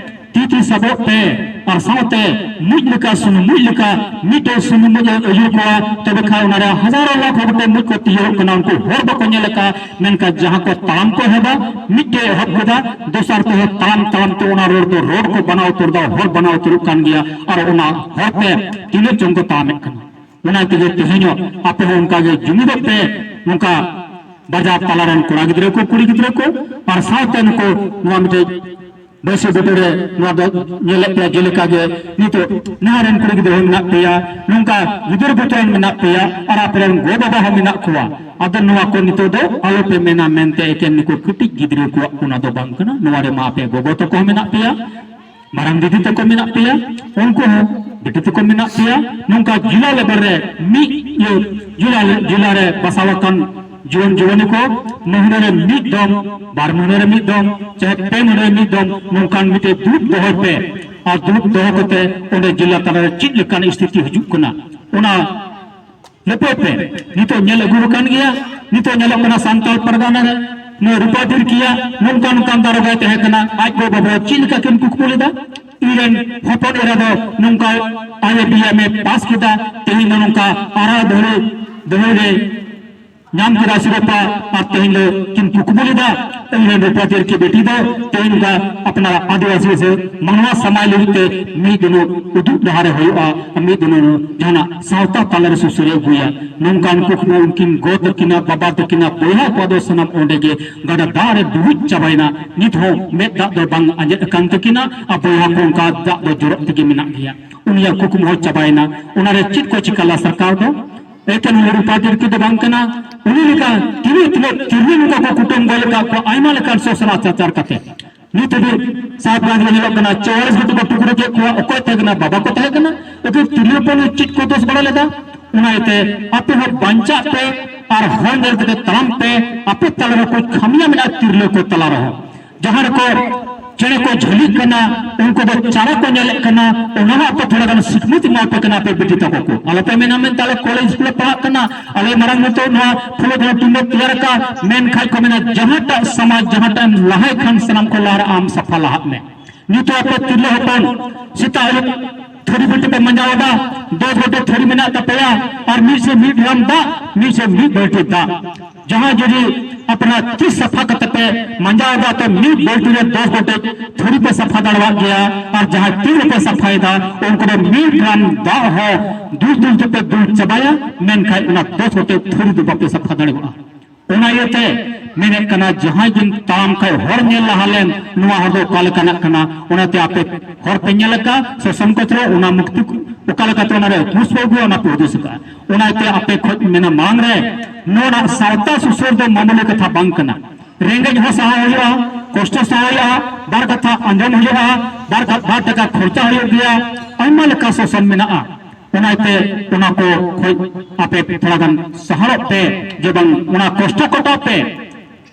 ᱛᱤ ᱛᱤ ᱥᱟᱵᱚᱜ ᱯᱮ, ᱟᱨ ᱥᱟᱶᱛᱮ ᱢᱩᱡ ᱞᱮᱠᱟ ᱥᱩᱱᱩᱢ, ᱢᱩᱡ ᱞᱮᱠᱟ ᱢᱤᱫᱴᱮᱡ ᱥᱩᱱᱩᱢ ᱢᱩᱡ ᱮ ᱟᱹᱭᱩᱨ ᱠᱚᱣᱟ, ᱛᱚᱵᱮ ᱠᱷᱟᱱ ᱚᱱᱟᱨᱮ ᱦᱟᱡᱟᱨᱚ ᱞᱟᱠᱷ ᱜᱚᱴᱮᱡ ᱢᱩᱡ ᱠᱚ ᱛᱤᱭᱳᱜᱚᱜ ᱠᱟᱱᱟ, ᱩᱱᱠᱩ ᱦᱚᱲ ᱵᱟᱠᱚ ᱧᱮᱞ ᱟᱠᱟᱫ, ᱢᱮᱱᱠᱷᱟᱱ ᱡᱟᱦᱟᱸ ᱠᱚ ᱛᱟᱲᱟᱢ ᱠᱚ ᱮᱦᱚᱵᱟ, ᱢᱤᱫᱴᱮᱡ ᱮᱦᱚᱵ ᱠᱮᱫᱟ, ᱫᱚᱥᱟᱨ ᱛᱮᱦᱚᱸ ᱛᱟᱲᱟᱢ ᱛᱟᱲᱟᱢ ᱛᱮ ᱚᱱᱟ ᱨᱳᱰ ᱫᱚ ᱨᱳᱰ ᱠᱚ ᱵᱮᱱᱟᱣ ᱩᱛᱟᱹᱨ ᱫᱟ, ᱦᱚᱲ ᱵᱮᱱᱟᱣ ᱩᱛᱟᱹᱨᱚᱜ ᱠᱟᱱ ᱜᱮᱭᱟ, ᱟᱨ ᱚᱱᱟ ᱦᱚᱨ ᱛᱮ ᱛᱤᱱᱟᱹᱜ ᱪᱚᱝ ᱠᱚ ᱛᱟᱲᱟᱢᱮᱫ ᱠᱟᱱᱟ᱾ ᱚᱱᱟ ᱛᱮᱜᱮ ᱛᱮᱦᱮᱧᱚᱜ ᱟᱯᱮ ᱦᱚᱸ ᱚᱱᱠᱟ ᱜᱮ ᱡᱩᱢᱤᱫᱚᱜ ᱯᱮ, ᱱᱚᱝᱠᱟ ᱵᱟᱡᱟᱨ ᱛᱟᱞᱟ ᱨᱮᱱ ᱠᱚᱲᱟ ᱜᱤᱫᱽᱨᱟᱹ ᱠᱚ, ᱠᱩᱲᱤ ᱜᱤᱫᱽᱨᱟᱹ ᱠᱚ, ᱟᱨ ᱥᱟᱶᱛᱮ ᱱᱩᱠᱩ ᱱᱚᱣᱟ ᱢᱤᱫᱴᱮᱡ ᱵᱟᱹᱭᱥᱤ ᱵᱩᱴᱟᱹ ᱨᱮ ᱱᱚᱣᱟ ᱫᱚ ᱧᱮᱞᱮᱫ ᱯᱮᱭᱟ, ᱡᱮᱞᱮᱠᱟ ᱜᱮ ᱱᱤᱛᱚᱜ ᱱᱟᱦᱟᱜ ᱨᱮᱱ ᱠᱩᱲᱤ ᱜᱤᱫᱽᱨᱟᱹ ᱦᱚᱸ ᱢᱮᱱᱟᱜ ᱯᱮᱭᱟ, ᱱᱚᱝᱠᱟ ᱜᱤᱫᱟᱹᱨ ᱯᱤᱫᱟᱹᱨ ᱨᱮᱱ ᱢᱮᱱᱟᱜ ᱯᱮᱭᱟ, ᱟᱨ ᱟᱯᱮ ᱨᱮᱱ ᱜᱚ ᱵᱟᱵᱟ ᱦᱚᱸ ᱢᱮᱱᱟᱜ ᱠᱚᱣᱟ᱾ ᱟᱫᱚ ᱱᱚᱣᱟ ᱠᱚ ᱱᱤᱛᱚᱜ ᱫᱚ ᱟᱞᱚ ᱯᱮ ᱢᱮᱱᱟ ᱢᱮᱱᱛᱮ ᱮᱠᱮᱱ ᱱᱩᱠᱩ ᱠᱟᱹᱴᱤᱡ ᱜᱤᱫᱽᱨᱟᱹ ᱠᱚᱣᱟᱜ ᱚᱱᱟ ᱫᱚ ᱵᱟᱝ ᱠᱟᱱᱟ᱾ ᱱᱚᱣᱟ ᱨᱮᱢᱟ ᱟᱯᱮ ᱜᱚᱜᱚ ᱛᱟᱠᱚ ᱦᱚᱸ ᱢᱮᱱᱟᱜ ᱯᱮᱭᱟ, ᱢᱟᱨᱟᱝ ᱫᱤᱫᱤ ᱛᱟᱠᱚ ᱢᱮᱱᱟᱜ ᱯᱮᱭᱟ, ᱩᱱᱠᱩ ᱦᱚᱸ ᱵᱤᱴᱤ ᱛᱟᱠᱚ ᱢᱮᱱᱟᱜ ᱯᱮᱭᱟ, ᱱᱚᱝᱠᱟ ᱡᱮᱞᱟ ᱞᱮᱵᱮᱞ ᱨᱮ ᱢᱤᱫ ᱤᱭᱟᱹ ᱡᱮᱞᱟ, ᱡᱮᱞᱟ ᱨᱮ ᱵᱟᱥᱟ ᱟᱠᱟᱱ ᱡᱩᱣᱟᱹᱱ ᱡᱩᱣᱟᱹᱱᱤ ᱠᱚ, ᱢᱟᱹᱦᱱᱟᱹ ᱨᱮ ᱢᱤᱫ ᱫᱚᱢ, ᱵᱟᱨ ᱢᱟᱹᱦᱱᱟᱹ ᱨᱮ ᱢᱤᱫ ᱫᱚᱢ, ᱪᱟᱦᱮ ᱯᱮ ᱢᱟᱹᱦᱱᱟᱹ ᱨᱮ ᱢᱤᱫ ᱫᱚᱢ ᱱᱚᱝᱠᱟᱱ ᱢᱤᱫᱴᱮᱡ ᱫᱩᱲᱩᱵ ᱫᱚᱦᱚᱭ ᱯᱮ᱾ ᱟᱨ ᱫᱩᱲᱩᱵ ᱫᱚᱦᱚ ᱠᱟᱛᱮ ᱚᱸᱰᱮ ᱡᱮᱞᱟ ᱛᱟᱞᱟ ᱨᱮ ᱪᱮᱫ ᱞᱮᱠᱟᱱ ᱥᱛᱷᱤᱛᱤ ᱦᱤᱡᱩᱜ ᱠᱟᱱᱟ, ᱚᱱᱟ ᱞᱟᱹᱯᱟᱹᱭ ᱯᱮ᱾ ᱱᱤᱛᱚᱜ ᱧᱮᱞ ᱟᱹᱜᱩ ᱟᱠᱟᱱ ᱜᱮᱭᱟ, ᱱᱤᱛᱚᱜ ᱧᱮᱞᱚᱜ ᱠᱟᱱᱟ ᱥᱟᱱᱛᱟᱲ ᱯᱟᱨᱜᱟᱱᱟ ᱨᱮ ᱱᱩᱭ ᱨᱩᱯᱟ ᱛᱤᱨᱠᱤᱭᱟ ᱱᱚᱝᱠᱟ ᱱᱚᱝᱠᱟᱱ ᱫᱟᱨᱚᱜᱟᱭ ᱛᱟᱦᱮᱸ ᱠᱟᱱᱟ, ᱟᱡ ᱜᱚ ᱵᱟᱵᱟ ᱪᱮᱫ ᱞᱮᱠᱟ ᱠᱤᱱ ᱠᱩᱠᱢᱩ ᱞᱮᱫᱟ, ᱤᱧ ᱨᱮᱱ ᱦᱚᱯᱚᱱ ᱮᱨᱟ ᱫᱚ ᱱᱚᱝᱠᱟ ᱟᱭ ᱮ ᱵᱤ ᱮᱢ ᱮ ᱯᱟᱥ ᱠᱮᱫᱟ, ᱛᱮᱦᱮᱧ ᱫᱚ ᱱᱚᱝᱠᱟ ᱟᱨᱟᱜ ᱫᱷᱩᱲᱤ ᱫᱷᱩᱲᱤ ᱨᱮ ᱧᱟᱢ ᱠᱮᱫᱟ ᱥᱤᱨᱳᱯᱟ, ᱟᱨ ᱛᱮᱦᱮᱧ ᱫᱚ ᱠᱤᱱ ᱠᱩᱠᱢᱩ ᱞᱮᱫᱟ, ᱤᱧ ᱨᱮᱱ ᱨᱩᱯᱟ ᱛᱤᱨᱠᱤ ᱵᱤᱴᱤ ᱫᱚ ᱛᱮᱦᱮᱧ ᱱᱚᱝᱠᱟ ᱟᱯᱱᱟᱨᱟᱜ ᱟᱹᱫᱤᱵᱟᱹᱥᱤ ᱥᱮ ᱢᱟᱱᱣᱟ ᱥᱚᱢᱟᱡᱽ ᱞᱟᱹᱜᱤᱫ ᱛᱮ ᱢᱤᱫ ᱫᱤᱱ ᱩᱫᱩᱜ ᱰᱟᱦᱟᱨᱮ ᱦᱩᱭᱩᱜᱼᱟ, ᱢᱤᱫ ᱫᱤᱱ ᱡᱟᱦᱟᱱᱟᱜ ᱥᱟᱶᱛᱟ ᱛᱟᱞᱟᱨᱮ ᱥᱩᱥᱟᱹᱨᱮ ᱟᱹᱜᱩᱭᱟ᱾ ᱱᱚᱝᱠᱟᱱ ᱠᱩᱠᱢᱩ ᱩᱱᱠᱤᱱ ᱜᱚ ᱛᱟᱹᱠᱤᱱᱟᱜ, ᱵᱟᱵᱟ ᱛᱟᱹᱠᱤᱱᱟᱜ, ᱵᱚᱭᱦᱟ ᱠᱚᱣᱟᱜ ᱫᱚ ᱥᱟᱱᱟᱢ ᱚᱸᱰᱮ ᱜᱮ ᱜᱟᱰᱟ ᱫᱟᱜ ᱨᱮ ᱰᱩᱵᱩᱡ ᱪᱟᱵᱟᱭᱮᱱᱟ᱾ ᱱᱤᱛ ᱦᱚᱸ ᱢᱮᱫ ᱫᱟᱜ ᱫᱚ ᱵᱟᱝ ᱟᱸᱡᱮᱫ ᱟᱠᱟᱱ ᱛᱟᱹᱠᱤᱱᱟ᱾ ᱟᱨ ᱵᱚᱭᱦᱟ ᱠᱚ ᱚᱱᱠᱟ ᱫᱟᱜ ᱫᱚ ᱡᱚᱨᱚᱜ ᱛᱮᱜᱮ ᱢᱮᱱᱟᱜ ᱜᱮᱭᱟ᱾ ᱩᱱᱤᱭᱟᱜ ᱠᱩᱠᱢᱩ ᱦᱚᱸ ᱪᱟᱵᱟᱭᱮᱱᱟ᱾ ᱚᱱᱟᱨᱮ ᱪᱮᱫ ᱠᱚ ᱪᱤᱠᱟ ᱞᱮᱫᱟ ᱥᱚᱨᱠᱟᱨ ᱫᱚ? ᱮᱠᱮᱱ ᱩᱱᱤ ᱨᱩᱯᱟ ᱛᱤᱨᱠᱤ ᱫᱚ ᱵᱟᱝ ᱠᱟᱱᱟ᱾ ᱩᱱᱤ ᱞᱮᱠᱟ ᱛᱤᱱᱟᱹᱜ ᱛᱤᱱᱟᱹᱜ ᱛᱤᱨᱞᱟᱹ ᱱᱚᱝᱠᱟ ᱠᱚ ᱠᱩᱴᱟᱹᱢ ᱜᱚᱡ ᱟᱠᱟᱫ ᱠᱚᱣᱟ ᱟᱭᱢᱟ ᱞᱮᱠᱟᱱ ᱥᱳᱥᱟᱱ ᱚᱛᱛᱟᱪᱟᱨ ᱠᱟᱛᱮ᱾ ᱱᱤᱛ ᱦᱟᱹᱵᱤᱡ ᱥᱟᱦᱮᱵᱽᱜᱚᱸᱡᱽ ᱨᱮ ᱧᱮᱞᱚᱜ ᱠᱟᱱᱟ, ᱪᱚᱣᱟᱞᱤᱥ ᱜᱚᱴᱤ ᱠᱚ ᱴᱩᱠᱲᱟᱹ ᱠᱮᱫ ᱠᱚᱣᱟ᱾ ᱚᱠᱚᱭ ᱛᱟᱦᱮᱸ ᱠᱟᱱᱟ? ᱵᱟᱵᱟ ᱠᱚ ᱛᱟᱦᱮᱸ ᱠᱟᱱᱟ᱾ ᱟᱹᱠᱤᱱ ᱛᱤᱨᱞᱟᱹ ᱦᱚᱯᱚᱱ ᱪᱮᱫ ᱠᱚ ᱫᱳᱥ ᱵᱟᱲᱟ ᱞᱮᱫᱟ? ᱚᱱᱟ ᱤᱭᱟᱹᱛᱮ ᱟᱯᱮ ᱦᱚᱸ ᱵᱟᱧᱪᱟᱜ ᱯᱮ ᱟᱨ ᱦᱚᱲ ᱧᱮᱞ ᱠᱟᱛᱮ ᱛᱟᱲᱟᱢ ᱯᱮ᱾ ᱟᱯᱮ ᱛᱟᱞᱟ ᱨᱮ ᱠᱩᱪ ᱠᱷᱟᱢᱤᱭᱟ ᱢᱮᱱᱟᱜᱼᱟ ᱛᱤᱨᱞᱟᱹ ᱠᱚ ᱛᱟᱞᱟ ᱨᱮᱦᱚᱸ᱾ ᱡᱟᱦᱟᱸ ᱨᱮᱠᱚ ᱪᱮᱬᱮ ᱠᱚ ᱡᱷᱟᱹᱞᱤᱜ ᱠᱟᱱᱟ, ᱩᱱᱠᱩ ᱫᱚ ᱪᱟᱨᱟ ᱠᱚ ᱧᱮᱞᱮᱫ ᱠᱟᱱᱟ, ᱚᱱᱟ ᱦᱚᱸ ᱟᱯᱮ ᱛᱷᱚᱲᱟ ᱜᱟᱱ ᱥᱤᱠᱷᱱᱟᱹᱛ ᱮᱢᱟ ᱯᱮ ᱠᱟᱱᱟ ᱟᱯᱮ ᱵᱤᱴᱤ ᱛᱟᱠᱚ ᱠᱚ᱾ ᱟᱞᱚᱯᱮ ᱢᱮᱱᱟ ᱢᱮᱱᱛᱮ ᱟᱞᱮ ᱠᱚᱞᱮᱡᱽ ᱥᱠᱩᱞ ᱞᱮ ᱯᱟᱲᱦᱟᱜ ᱠᱟᱱᱟ, ᱟᱞᱮ ᱢᱟᱨᱟᱝ ᱱᱤᱛᱚᱜ ᱱᱚᱣᱟ ᱯᱷᱩᱞᱳ ᱡᱷᱟᱱᱳ ᱴᱤᱢ ᱞᱮ ᱛᱮᱭᱟᱨ ᱟᱠᱟᱫ, ᱢᱮᱱᱠᱷᱟᱡ ᱠᱚ ᱢᱮᱱᱟ ᱡᱟᱦᱟᱸᱴᱟᱜ ᱥᱚᱢᱟᱡᱽ ᱡᱟᱦᱟᱸᱴᱟᱜ ᱮᱢ ᱞᱟᱦᱟᱭ ᱠᱷᱟᱱ ᱥᱟᱱᱟᱢ ᱠᱚ ᱞᱟᱦᱟ ᱨᱮ ᱟᱢ ᱥᱟᱯᱷᱟ ᱞᱟᱦᱟᱜ ᱢᱮ᱾ ᱱᱤᱛᱚᱜ ᱟᱯᱮ ᱛᱤᱨᱞᱟᱹ ᱦᱚᱯᱚᱱ ᱥᱮᱛᱟᱜ ᱟᱹᱭᱩᱵ ᱛᱷᱟᱹᱨᱤ ᱵᱟᱹᱴᱤ ᱯᱮ ᱢᱟᱸᱡᱟᱣ ᱮᱫᱟ, ᱫᱚᱥ ᱜᱚᱴᱮᱡ ᱛᱷᱟᱹᱨᱤ ᱢᱮᱱᱟᱜ ᱛᱟᱯᱮᱭᱟ, ᱟᱨ ᱢᱤᱫ ᱥᱮ ᱢᱤᱫ ᱰᱨᱟᱢ ᱫᱟᱜ, ᱢᱤᱫ ᱥᱮ ᱢᱤᱫ ᱵᱟᱹᱞᱴᱤ ᱫᱟᱜ᱾ ᱡᱟᱦᱟᱸ ᱡᱩᱫᱤ ᱟᱯᱱᱟᱨ ᱛᱤ ᱥᱟᱯᱷᱟ ᱠᱟᱛᱮ ᱯᱮ ᱢᱟᱸᱡᱟᱣ ᱮᱫᱟ, ᱛᱚ ᱢᱤᱫ ᱵᱟᱹᱞᱴᱤ ᱨᱮ ᱫᱚᱥ ᱜᱚᱴᱮᱡ ᱛᱷᱟᱹᱨᱤ ᱯᱮ ᱥᱟᱯᱷᱟ ᱫᱟᱲᱮᱭᱟᱜ ᱜᱮᱭᱟ, ᱟᱨ ᱡᱟᱦᱟᱸᱭ ᱛᱤ ᱨᱮᱯᱮ ᱥᱟᱯᱷᱟᱭᱮᱫᱟ, ᱩᱱᱠᱩ ᱫᱚ ᱢᱤᱫ ᱰᱨᱟᱢ ᱫᱟᱜ ᱦᱚᱸ ᱫᱩᱞ ᱫᱩᱞ ᱛᱮᱯᱮ ᱫᱩᱞ ᱪᱟᱵᱟᱭᱟ, ᱢᱮᱱᱠᱷᱟᱱ ᱚᱱᱟ ᱫᱚᱥ ᱜᱚᱴᱮᱡ ᱛᱷᱟᱹᱨᱤ ᱫᱚ ᱵᱟᱯᱮ ᱥᱟᱯᱷᱟ ᱫᱟᱲᱮᱭᱟᱜᱼᱟ᱾ ᱚᱱᱟ ᱤᱭᱟᱹᱛᱮ ᱢᱮᱱᱮᱫ ᱠᱟᱱᱟ, ᱡᱟᱦᱟᱸᱭ ᱜᱮᱢ ᱛᱟᱲᱟᱢ ᱠᱷᱟᱡ ᱦᱚᱲ ᱧᱮᱞ ᱞᱟᱦᱟ ᱞᱮᱢ, ᱱᱚᱣᱟ ᱦᱚᱲ ᱫᱚ ᱚᱠᱟ ᱞᱮᱠᱟᱱᱟᱜ ᱠᱟᱱᱟ᱾ ᱚᱱᱟᱛᱮ ᱟᱯᱮ ᱦᱚᱲ ᱯᱮ ᱧᱮᱞ ᱟᱠᱟᱫ ᱥᱳᱥᱟᱱ ᱠᱚᱪᱨᱚ, ᱚᱱᱟ ᱢᱩᱠᱛᱤ ᱚᱠᱟ ᱞᱮᱠᱟᱛᱮ ᱚᱱᱟᱨᱮ ᱦᱩᱫᱤᱥ ᱯᱮ ᱟᱹᱜᱩᱭᱟ, ᱚᱱᱟ ᱯᱮ ᱦᱩᱫᱤᱥ ᱟᱠᱟᱫᱼᱟ᱾ ᱚᱱᱟᱛᱮ ᱟᱯᱮ ᱠᱷᱚᱡ ᱢᱮᱱᱟ, ᱢᱟᱲᱟᱝ ᱨᱮ ᱱᱚᱣᱟ ᱥᱟᱶᱛᱟ ᱥᱩᱥᱟᱹᱨ ᱫᱚ ᱢᱟᱢᱩᱞᱤ ᱠᱟᱛᱷᱟ ᱵᱟᱝ ᱠᱟᱱᱟ᱾ ᱨᱮᱸᱜᱮᱡ ᱦᱚᱸ ᱥᱟᱦᱟᱣ ᱦᱩᱭᱩᱜᱼᱟ, ᱠᱚᱥᱴᱚ ᱥᱟᱦᱟᱣ ᱦᱩᱭᱩᱜᱼᱟ, ᱵᱟᱨ ᱠᱟᱛᱷᱟ ᱟᱸᱡᱚᱢ ᱦᱩᱭᱩᱜᱼᱟ, ᱵᱟᱨ ᱠᱟ-, ᱵᱟᱨ ᱴᱟᱠᱟ ᱠᱷᱚᱨᱪᱟ ᱦᱩᱭᱩᱜ ᱜᱮᱭᱟ, ᱟᱭᱢᱟ ᱞᱮᱠᱟ ᱥᱟᱥᱚᱱ ᱢᱮᱱᱟᱜᱼᱟ᱾ ᱚᱱᱟᱛᱮ ᱚᱱᱟ ᱠᱚ ᱠᱷᱚᱡ ᱟᱯᱮ ᱛᱷᱚᱲᱟ ᱜᱟᱱ ᱥᱟᱦᱟᱨᱚᱜ ᱯᱮ, ᱡᱮ ᱵᱟᱝ ᱚᱱᱟ ᱠᱚᱥᱴᱚ ᱠᱟᱴᱟᱣ ᱯᱮ,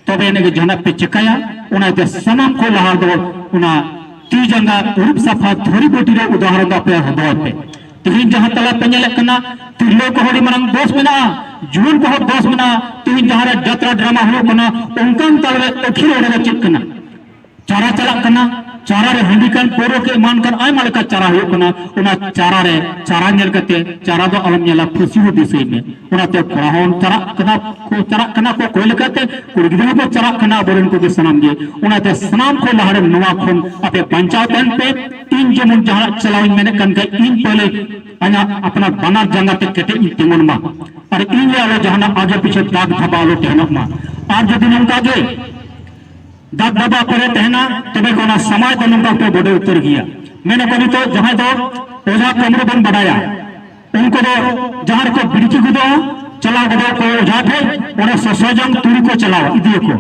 ᱛᱚᱵᱮ ᱟᱹᱱᱤᱡ ᱜᱮ ᱡᱟᱦᱟᱱᱟᱜ ᱯᱮ ᱪᱤᱠᱟᱹᱭᱟ᱾ ᱚᱱᱟᱛᱮ ᱥᱟᱱᱟᱢ ᱠᱷᱚᱱ ᱞᱟᱦᱟ ᱫᱚ ᱚᱱᱟ ᱛᱤ ᱡᱟᱸᱜᱟ ᱟᱹᱨᱩᱵ ᱥᱟᱯᱷᱟ ᱛᱷᱟᱹᱨᱤ ᱵᱟᱹᱴᱤ ᱨᱮ ᱩᱫᱟᱦᱚᱨᱚᱱ ᱫᱚ ᱟᱯᱮ ᱦᱚᱦᱚᱭ ᱯᱮ᱾ ᱛᱮᱦᱮᱧ ᱡᱟᱦᱟᱸ ᱛᱟᱞᱟ ᱯᱮ ᱧᱮᱞᱮᱫ ᱠᱟᱱᱟ, ᱛᱤᱨᱞᱟᱹ ᱠᱚᱦᱚᱸ ᱟᱹᱰᱤ ᱢᱟᱨᱟᱝ ᱫᱳᱥ ᱢᱮᱱᱟᱜᱼᱟ, ᱡᱩᱣᱟᱹᱱ ᱠᱚᱦᱚᱸ ᱫᱳᱥ ᱢᱮᱱᱟᱜᱼᱟ᱾ ᱛᱮᱦᱮᱧ ᱡᱟᱦᱟᱸ ᱨᱮ ᱡᱟᱛᱨᱟ ᱰᱨᱟᱢᱟ ᱦᱩᱭᱩᱜ ᱠᱟᱱᱟ, ᱚᱱᱠᱟᱱ ᱛᱟᱞᱟ ᱨᱮ ᱟᱹᱠᱷᱤᱨ ᱚᱸᱰᱮ ᱫᱚ ᱪᱮᱫ ᱠᱟᱱᱟ? ᱪᱟᱨᱟ ᱪᱟᱞᱟᱜ ᱠᱟᱱᱟ, ᱪᱟᱨᱟ ᱨᱮ ᱦᱟᱺᱰᱤ ᱠᱟᱱ, ᱯᱟᱹᱣᱨᱟᱹ ᱠᱚ ᱮᱢᱟᱱ ᱠᱟᱱ, ᱟᱭᱢᱟ ᱞᱮᱠᱟ ᱪᱟᱨᱟ ᱦᱩᱭᱩᱜ ᱠᱟᱱᱟ᱾ ᱚᱱᱟ ᱪᱟᱨᱟ ᱨᱮ, ᱪᱟᱨᱟ ᱧᱮᱞ ᱠᱟᱛᱮ ᱪᱟᱨᱟ ᱫᱚ ᱟᱞᱚᱢ ᱧᱮᱞᱟ, ᱯᱷᱟᱹᱥᱤ ᱦᱚᱸ ᱫᱤᱥᱟᱹᱭ ᱢᱮ᱾ ᱚᱱᱟᱛᱮ ᱠᱚᱲᱟ ᱦᱚᱸ ᱪᱟᱞᱟᱜ ᱠᱟᱱᱟ ᱠᱚ, ᱪᱟᱞᱟᱜ ᱠᱟᱱᱟ ᱠᱚ ᱚᱠᱚᱭ ᱞᱮᱠᱟᱛᱮ, ᱠᱩᱲᱤ ᱜᱤᱫᱽᱨᱟᱹ ᱦᱚᱸᱠᱚ ᱪᱟᱞᱟᱜ ᱠᱟᱱᱟ, ᱟᱵᱚᱨᱮᱱ ᱠᱚᱜᱮ ᱥᱟᱱᱟᱢ ᱜᱮ᱾ ᱚᱱᱟᱛᱮ ᱥᱟᱱᱟᱢ ᱠᱷᱚᱱ ᱞᱟᱦᱟᱨᱮ ᱱᱚᱣᱟ ᱠᱷᱚᱱ ᱟᱯᱮ ᱵᱟᱧᱪᱟᱣ ᱛᱟᱦᱮᱱ ᱯᱮ᱾ ᱤᱧ ᱡᱮᱢᱚᱱ ᱡᱟᱦᱟᱱᱟᱜ ᱪᱟᱞᱟᱣ ᱤᱧ ᱢᱮᱱᱮᱫ ᱠᱟᱱ ᱠᱷᱟᱡ, ᱤᱧ ᱯᱟᱹᱞᱮ ᱟᱧᱟᱜ ᱟᱯᱱᱟᱨ ᱵᱟᱱᱟᱨ ᱡᱟᱸᱜᱟ ᱛᱮ ᱠᱮᱴᱮᱡ ᱤᱧ ᱛᱤᱸᱜᱩᱱ ᱢᱟ, ᱟᱨ ᱤᱧ ᱨᱮ ᱟᱞᱚ ᱡᱟᱦᱟᱱᱟᱜ ᱟᱜᱮ ᱯᱤᱪᱷᱮ ᱫᱟᱜ ᱫᱷᱟᱵᱟ ᱟᱞᱚ ᱛᱟᱦᱮᱱᱚᱜ ᱢᱟ᱾ ᱟᱨ ᱡᱩᱫᱤ ᱱᱚᱝᱠᱟ ᱜᱮ ᱫᱟᱜ ᱫᱷᱟᱵᱟ ᱯᱮᱨᱮ ᱛᱟᱦᱮᱱᱟ, ᱛᱚᱵᱮ ᱠᱚ ᱚᱱᱟ ᱥᱚᱢᱟᱡᱽ ᱫᱚ ᱱᱚᱝᱠᱟ ᱯᱮ ᱵᱚᱰᱮ ᱩᱛᱟᱹᱨ ᱜᱮᱭᱟ᱾ ᱢᱮᱱ ᱟᱠᱚ ᱱᱤᱛᱚᱜ ᱡᱟᱦᱟᱸᱭ ᱫᱚ ᱚᱡᱷᱟ ᱠᱟᱹᱢᱨᱩ ᱵᱚᱱ ᱵᱟᱰᱟᱭᱟ, ᱩᱱᱠᱩ ᱫᱚ ᱡᱟᱦᱟᱸ ᱨᱮᱠᱚ ᱵᱤᱲᱠᱤ ᱜᱚᱫᱚᱜᱼᱟ, ᱪᱟᱞᱟᱣ ᱜᱚᱫᱚᱜ ᱠᱚ ᱚᱡᱷᱟ ᱴᱷᱮᱡ, ᱚᱸᱰᱮ ᱥᱚᱥᱚᱡᱟᱝ ᱛᱩᱲᱤ ᱠᱚ ᱪᱟᱞᱟᱣᱟ, ᱤᱫᱤᱭᱟᱠᱚ᱾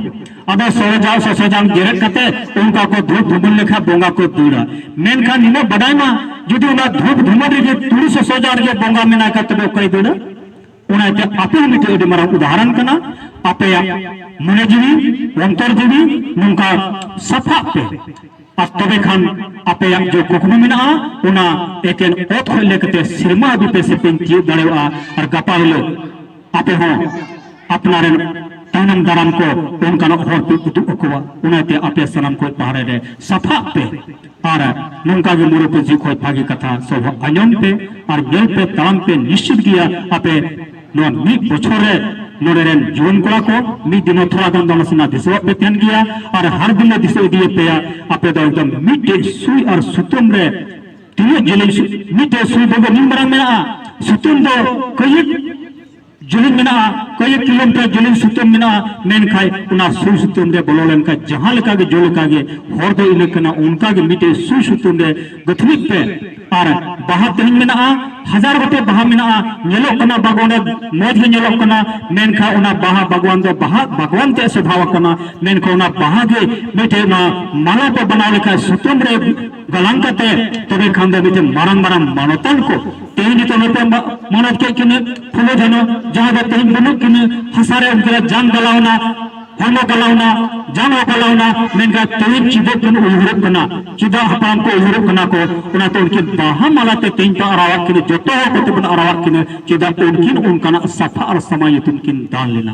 ᱟᱫᱚ ᱥᱚᱥᱚᱡᱟᱝ, ᱥᱚᱥᱚᱡᱟᱝ ᱡᱮᱨᱮᱫ ᱠᱟᱛᱮ ᱚᱱᱠᱟ ᱠᱚ ᱫᱷᱩᱯ ᱫᱷᱩᱢᱟᱹᱞ ᱞᱮᱠᱷᱟᱱ ᱵᱚᱸᱜᱟ ᱠᱚ ᱫᱟᱹᱲᱟ᱾ ᱢᱮᱱᱠᱷᱟᱱ ᱱᱤᱱᱟᱹᱜ ᱵᱟᱰᱟᱭ ᱢᱟ, ᱡᱩᱫᱤ ᱚᱱᱟ ᱫᱷᱩᱯ ᱫᱷᱩᱢᱟᱹᱞ ᱨᱮᱜᱮ ᱛᱩᱲᱤ ᱥᱚᱥᱚᱡᱟᱝ ᱨᱮᱜᱮ ᱵᱚᱸᱜᱟ ᱢᱮᱱᱟᱭ ᱠᱷᱟᱡ, ᱛᱚᱵᱮ ᱚᱠᱚᱭ ᱫᱟᱹᱲᱟ? ᱚᱱᱟᱛᱮ ᱟᱯᱮ ᱦᱚᱸ ᱢᱤᱫᱴᱮᱡ ᱟᱹᱰᱤ ᱢᱟᱨᱟᱝ ᱩᱫᱟᱦᱚᱨᱚᱱ ᱠᱟᱱᱟ᱾ ᱟᱯᱮᱭᱟᱜ ᱢᱚᱱᱮ ᱡᱤᱣᱤ, ᱚᱱᱛᱚᱨ ᱡᱤᱣᱤ ᱱᱚᱝᱠᱟ ᱥᱟᱯᱷᱟᱜ ᱯᱮ᱾ ᱟᱨ ᱛᱚᱵᱮ ᱠᱷᱟᱱ ᱟᱯᱮᱭᱟᱜ ᱡᱮ ᱠᱩᱠᱢᱩ ᱢᱮᱱᱟᱜᱼᱟ, ᱚᱱᱟ ᱮᱠᱮᱱ ᱚᱛ ᱠᱷᱚᱱ ᱞᱮ ᱠᱟᱛᱮ ᱥᱮᱨᱢᱟ ᱦᱟᱹᱵᱤᱡ ᱯᱮ ᱥᱮᱯᱮᱧ ᱛᱤᱭᱳᱜ ᱫᱟᱲᱮᱭᱟᱜᱼᱟ᱾ ᱟᱨ ᱜᱟᱯᱟ ᱦᱤᱞᱳᱜ ᱟᱯᱮ ᱦᱚᱸ ᱟᱯᱱᱟᱨ ᱨᱮᱱ ᱛᱟᱭᱱᱚᱢ ᱫᱟᱨᱟᱢ ᱠᱚ ᱚᱱᱠᱟᱱᱟᱜ ᱦᱚᱨ ᱯᱮ ᱩᱫᱩᱜ ᱟᱠᱚᱣᱟ᱾ ᱚᱱᱟᱛᱮ ᱟᱯᱮ ᱥᱟᱱᱟᱢ ᱠᱚ ᱯᱟᱦᱟᱨᱮ ᱨᱮ ᱥᱟᱯᱷᱟᱜ ᱯᱮ᱾ ᱟᱨ ᱱᱚᱝᱠᱟ ᱜᱮ ᱢᱩᱨᱩ ᱯᱟᱹᱧᱪᱤ ᱠᱷᱚᱡ ᱵᱷᱟᱹᱜᱤ ᱠᱟᱛᱷᱟ ᱥᱚᱵᱷᱟ ᱟᱸᱡᱚᱢ ᱯᱮ ᱟᱨ ᱧᱮᱞ ᱯᱮ, ᱛᱟᱲᱟᱢ ᱯᱮ, ᱱᱤᱥᱪᱤᱛ ᱜᱮᱭᱟ ᱟᱯᱮ ᱱᱚᱣᱟ ᱢᱤᱫ ᱵᱚᱪᱷᱚᱨ ᱨᱮ ᱱᱚᱰᱮ ᱨᱮᱱ ᱡᱩᱣᱟᱹᱱ ᱠᱚᱲᱟ ᱠᱚ ᱢᱤᱫ ᱫᱤᱱ ᱦᱚᱸ ᱛᱷᱚᱲᱟ ᱜᱟᱱ ᱫᱚ ᱱᱟᱥᱮᱱᱟᱜ ᱫᱤᱥᱟᱹᱣᱟᱜ ᱯᱮ ᱛᱟᱦᱮᱱ ᱜᱮᱭᱟ᱾ ᱟᱨ ᱦᱟᱨ ᱫᱤᱱ ᱞᱮ ᱫᱤᱥᱟᱹ ᱤᱫᱤᱭᱮᱫ ᱯᱮᱭᱟ, ᱟᱯᱮ ᱫᱚ ᱮᱠᱫᱚᱢ ᱢᱤᱫᱴᱮᱡ ᱥᱩᱭ ᱟᱨ ᱥᱩᱛᱟᱹᱢ ᱨᱮ ᱛᱤᱱᱟᱹᱜ ᱡᱮᱞᱮᱧ ᱥᱩ-, ᱢᱤᱫᱴᱮᱡ ᱥᱩᱭ ᱫᱚ ᱱᱤᱱ ᱢᱟᱨᱟᱝ ᱢᱮᱱᱟᱜᱼᱟ, ᱥᱩᱛᱟᱹᱢ ᱫᱚ ᱠᱟᱹᱭᱤᱠ ᱡᱮᱞᱮᱧ ᱢᱮᱱᱟᱜᱼᱟ, ᱠᱚᱭᱮᱠ ᱠᱤᱞᱳᱢᱤᱴᱟᱨ ᱡᱮᱞᱮᱧ ᱥᱩᱛᱟᱹᱢ ᱢᱮᱱᱟᱜᱼᱟ, ᱢᱮᱱᱠᱷᱟᱱ ᱚᱱᱟ ᱥᱩᱭ ᱥᱩᱛᱟᱹᱢ ᱨᱮ ᱵᱚᱞᱚ ᱞᱮᱱᱠᱷᱟᱱ ᱡᱟᱦᱟᱸ ᱞᱮᱠᱟ ᱜᱮ ᱡᱚ ᱞᱮᱠᱟ ᱜᱮ ᱦᱚᱨ ᱫᱚ ᱤᱱᱟᱹ ᱠᱟᱱᱟ, ᱚᱱᱠᱟ ᱜᱮ ᱢᱤᱫᱴᱮᱡ ᱥᱩᱭ ᱥᱩᱛᱟᱹᱢ ᱨᱮ ᱜᱟᱹᱛᱷᱱᱤᱜ ᱯᱮ᱾ ᱟᱨ ᱵᱟᱦᱟ ᱛᱮᱦᱮᱧ ᱢᱮᱱᱟᱜᱼᱟ, ᱦᱟᱡᱟᱨ ᱜᱚᱴᱮᱡ ᱵᱟᱦᱟ ᱢᱮᱱᱟᱜᱼᱟ, ᱧᱮᱞᱚᱜ ᱠᱟᱱᱟ ᱵᱟᱜᱽᱣᱟᱱ ᱨᱮ ᱢᱚᱡᱽ ᱜᱮ ᱧᱮᱞᱚᱜ ᱠᱟᱱᱟ, ᱢᱮᱱᱠᱷᱟᱱ ᱚᱱᱟ ᱵᱟᱦᱟ ᱵᱟᱜᱽᱣᱟᱱ ᱫᱚ ᱵᱟᱦᱟ ᱵᱟᱜᱽᱣᱟᱱ ᱛᱮ ᱥᱚᱵᱷᱟᱣ ᱟᱠᱟᱱᱟ, ᱢᱮᱱᱠᱷᱟᱱ ᱚᱱᱟ ᱵᱟᱦᱟ ᱜᱮ ᱢᱤᱫᱴᱮᱡ ᱚᱱᱟ ᱢᱟᱞᱟ ᱯᱮ ᱵᱮᱱᱟᱣ ᱞᱮᱠᱷᱟᱱ ᱥᱩᱛᱟᱹᱢ ᱨᱮ ᱜᱟᱞᱟᱝ ᱠᱟᱛᱮ, ᱛᱚᱵᱮ ᱠᱷᱟᱱ ᱫᱚ ᱢᱤᱫᱴᱮᱱ ᱢᱟᱨᱟᱝ ᱢᱟᱨᱟᱝ ᱢᱟᱱᱚᱛᱟᱱ ᱠᱚ ᱛᱮᱦᱮᱧ ᱱᱤᱛᱚᱜ ᱱᱚᱛᱮ ᱢᱟ-, ᱢᱟᱱᱚᱛ ᱠᱮᱫ ᱠᱤᱱᱟᱹ ᱯᱷᱩᱞᱳ ᱡᱷᱟᱱᱚ, ᱡᱟᱦᱟᱸ ᱫᱚ ᱛᱮᱦᱮᱧ ᱵᱟᱹᱱᱩᱜ ᱠᱤᱱᱟᱹ, ᱦᱟᱥᱟ ᱨᱮ ᱩᱱᱠᱤᱱᱟᱜ ᱡᱟᱝ ᱜᱟᱞᱟᱣᱱᱟ, ᱦᱚᱲᱢᱚ ᱜᱟᱞᱟᱣᱱᱟ, ᱡᱟᱝ ᱦᱚᱸ ᱜᱟᱞᱟᱣᱱᱟ, ᱢᱮᱱᱠᱷᱟᱱ ᱛᱮᱦᱮᱧ ᱪᱮᱫᱟᱜ ᱠᱤᱱ ᱩᱭᱦᱟᱹᱨᱚᱜ ᱠᱟᱱᱟ, ᱪᱮᱫᱟᱜ ᱦᱟᱯᱲᱟᱢ ᱠᱚ ᱩᱭᱦᱟᱹᱨᱚᱜ ᱠᱟᱱᱟ ᱠᱚ, ᱚᱱᱟᱛᱮ ᱩᱱᱠᱤᱱ ᱵᱟᱦᱟ ᱢᱟᱞᱟ ᱛᱮ ᱛᱮᱦᱮᱧ ᱯᱮ ᱟᱨᱟᱣᱟᱫ ᱠᱤᱱᱟ, ᱡᱚᱛᱚ ᱦᱚᱲ ᱠᱚᱛᱮ ᱵᱚᱱ ᱟᱨᱟᱣᱟᱫ ᱠᱤᱱᱟ, ᱪᱮᱫᱟᱜ ᱩᱱᱠᱤᱱ ᱚᱱᱠᱟᱱᱟᱜ ᱥᱟᱯᱷᱟ ᱟᱨ ᱥᱟᱢᱟᱭ ᱧᱩᱛᱩᱢ ᱠᱤᱱ ᱫᱟᱱ ᱞᱮᱱᱟ᱾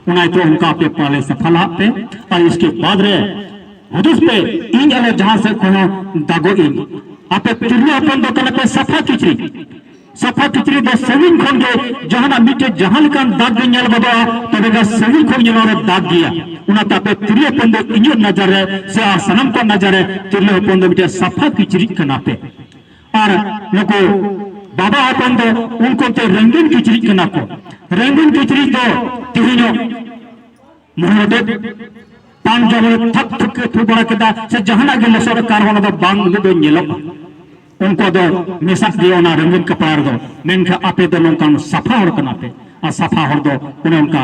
ᱚᱱᱟ ᱤᱭᱟᱹᱛᱮ ᱚᱱᱠᱟ ᱟᱯᱮ ᱯᱟᱞᱮ ᱥᱟᱯᱷᱟ ᱞᱟᱦᱟᱜ ᱯᱮ, ᱟᱨ ᱤᱥᱠᱮ ᱵᱟᱫ ᱨᱮ ᱦᱩᱫᱤᱥ ᱯᱮ, ᱤᱧ ᱟᱞᱚ ᱡᱟᱦᱟᱸ ᱥᱮᱫ ᱠᱷᱚᱱ ᱦᱚᱸ ᱫᱟᱜᱚᱜ ᱤᱧ᱾ ᱟᱯᱮ ᱛᱤᱨᱞᱟᱹ ᱦᱚᱯᱚᱱ ᱫᱚ ᱠᱟᱱᱟ ᱯᱮ ᱥᱟᱯᱷᱟ ᱠᱤᱪᱨᱤᱡ᱾ ᱥᱟᱯᱷᱟ ᱠᱤᱪᱨᱤᱡ ᱫᱚ ᱥᱟᱺᱜᱤᱧ ᱠᱷᱚᱱ ᱜᱮ ᱡᱟᱦᱟᱱᱟᱜ ᱢᱤᱫᱴᱮᱡ ᱡᱟᱦᱟᱸ ᱞᱮᱠᱟᱱ ᱫᱟᱜ ᱜᱮ ᱧᱮᱞ ᱜᱚᱫᱚᱜᱼᱟ, ᱛᱚᱵᱮ ᱜᱟ ᱥᱟᱺᱜᱤᱧ ᱠᱷᱚᱱ ᱧᱮᱞᱚᱜ ᱨᱮ ᱫᱟᱜ ᱜᱮᱭᱟ᱾ ᱚᱱᱟᱛᱮ ᱟᱯᱮ ᱛᱤᱨᱞᱟᱹ ᱦᱚᱯᱚᱱ ᱫᱚ ᱤᱧᱟᱹᱜ ᱱᱟᱡᱟᱨ ᱨᱮ ᱥᱮ ᱟᱨ ᱥᱟᱱᱟᱢ ᱠᱚᱣᱟᱜ ᱱᱟᱡᱟᱨ ᱨᱮ ᱛᱤᱨᱞᱟᱹ ᱦᱚᱯᱚᱱ ᱫᱚ ᱢᱤᱫᱴᱮᱡ ᱥᱟᱯᱷᱟ ᱠᱤᱪᱨᱤᱡ ᱠᱟᱱᱟ ᱯᱮ᱾ ᱟᱨ ᱱᱩᱠᱩ ᱵᱟᱵᱟ ᱦᱚᱯᱚᱱ ᱫᱚ ᱩᱱᱠᱩ ᱛᱮ ᱨᱚᱝᱜᱤᱱ ᱠᱤᱪᱨᱤᱡ ᱠᱟᱱᱟ ᱠᱚ᱾ ᱨᱚᱝᱜᱤᱱ ᱠᱤᱪᱨᱤᱡ ᱫᱚ ᱛᱮᱦᱮᱧᱚᱜ ᱢᱚᱦᱚᱨ ᱫᱚ ᱯᱟᱱ ᱡᱚᱢ ᱨᱮ ᱛᱷᱟᱠ ᱛᱷᱩᱠ ᱮ ᱛᱷᱩ ᱵᱟᱲᱟ ᱠᱮᱫᱟ, ᱥᱮ ᱡᱟᱦᱟᱱᱟᱜ ᱜᱮ ᱞᱚᱥᱚᱫ ᱟᱠᱟᱱ ᱨᱮᱦᱚᱸ ᱚᱱᱟ ᱫᱚ ᱵᱟᱝ ᱩᱱᱟᱹᱜ ᱫᱚ ᱧᱮᱞᱚᱜᱼᱟ᱾ ᱩᱱᱠᱩ ᱫᱚ ᱢᱮᱥᱟᱜ ᱜᱮᱭᱟ ᱚᱱᱟ ᱨᱚᱝᱜᱤᱱ ᱠᱟᱯᱲᱟ ᱨᱮᱫᱚ᱾ ᱢᱮᱱᱠᱷᱟᱱ ᱟᱯᱮ ᱫᱚ ᱱᱚᱝᱠᱟᱱ ᱥᱟᱯᱷᱟ ᱦᱚᱲ ᱠᱟᱱᱟ ᱯᱮ, ᱟᱨ ᱥᱟᱯᱷᱟ ᱦᱚᱲ ᱫᱚ ᱚᱱᱮ ᱚᱱᱠᱟ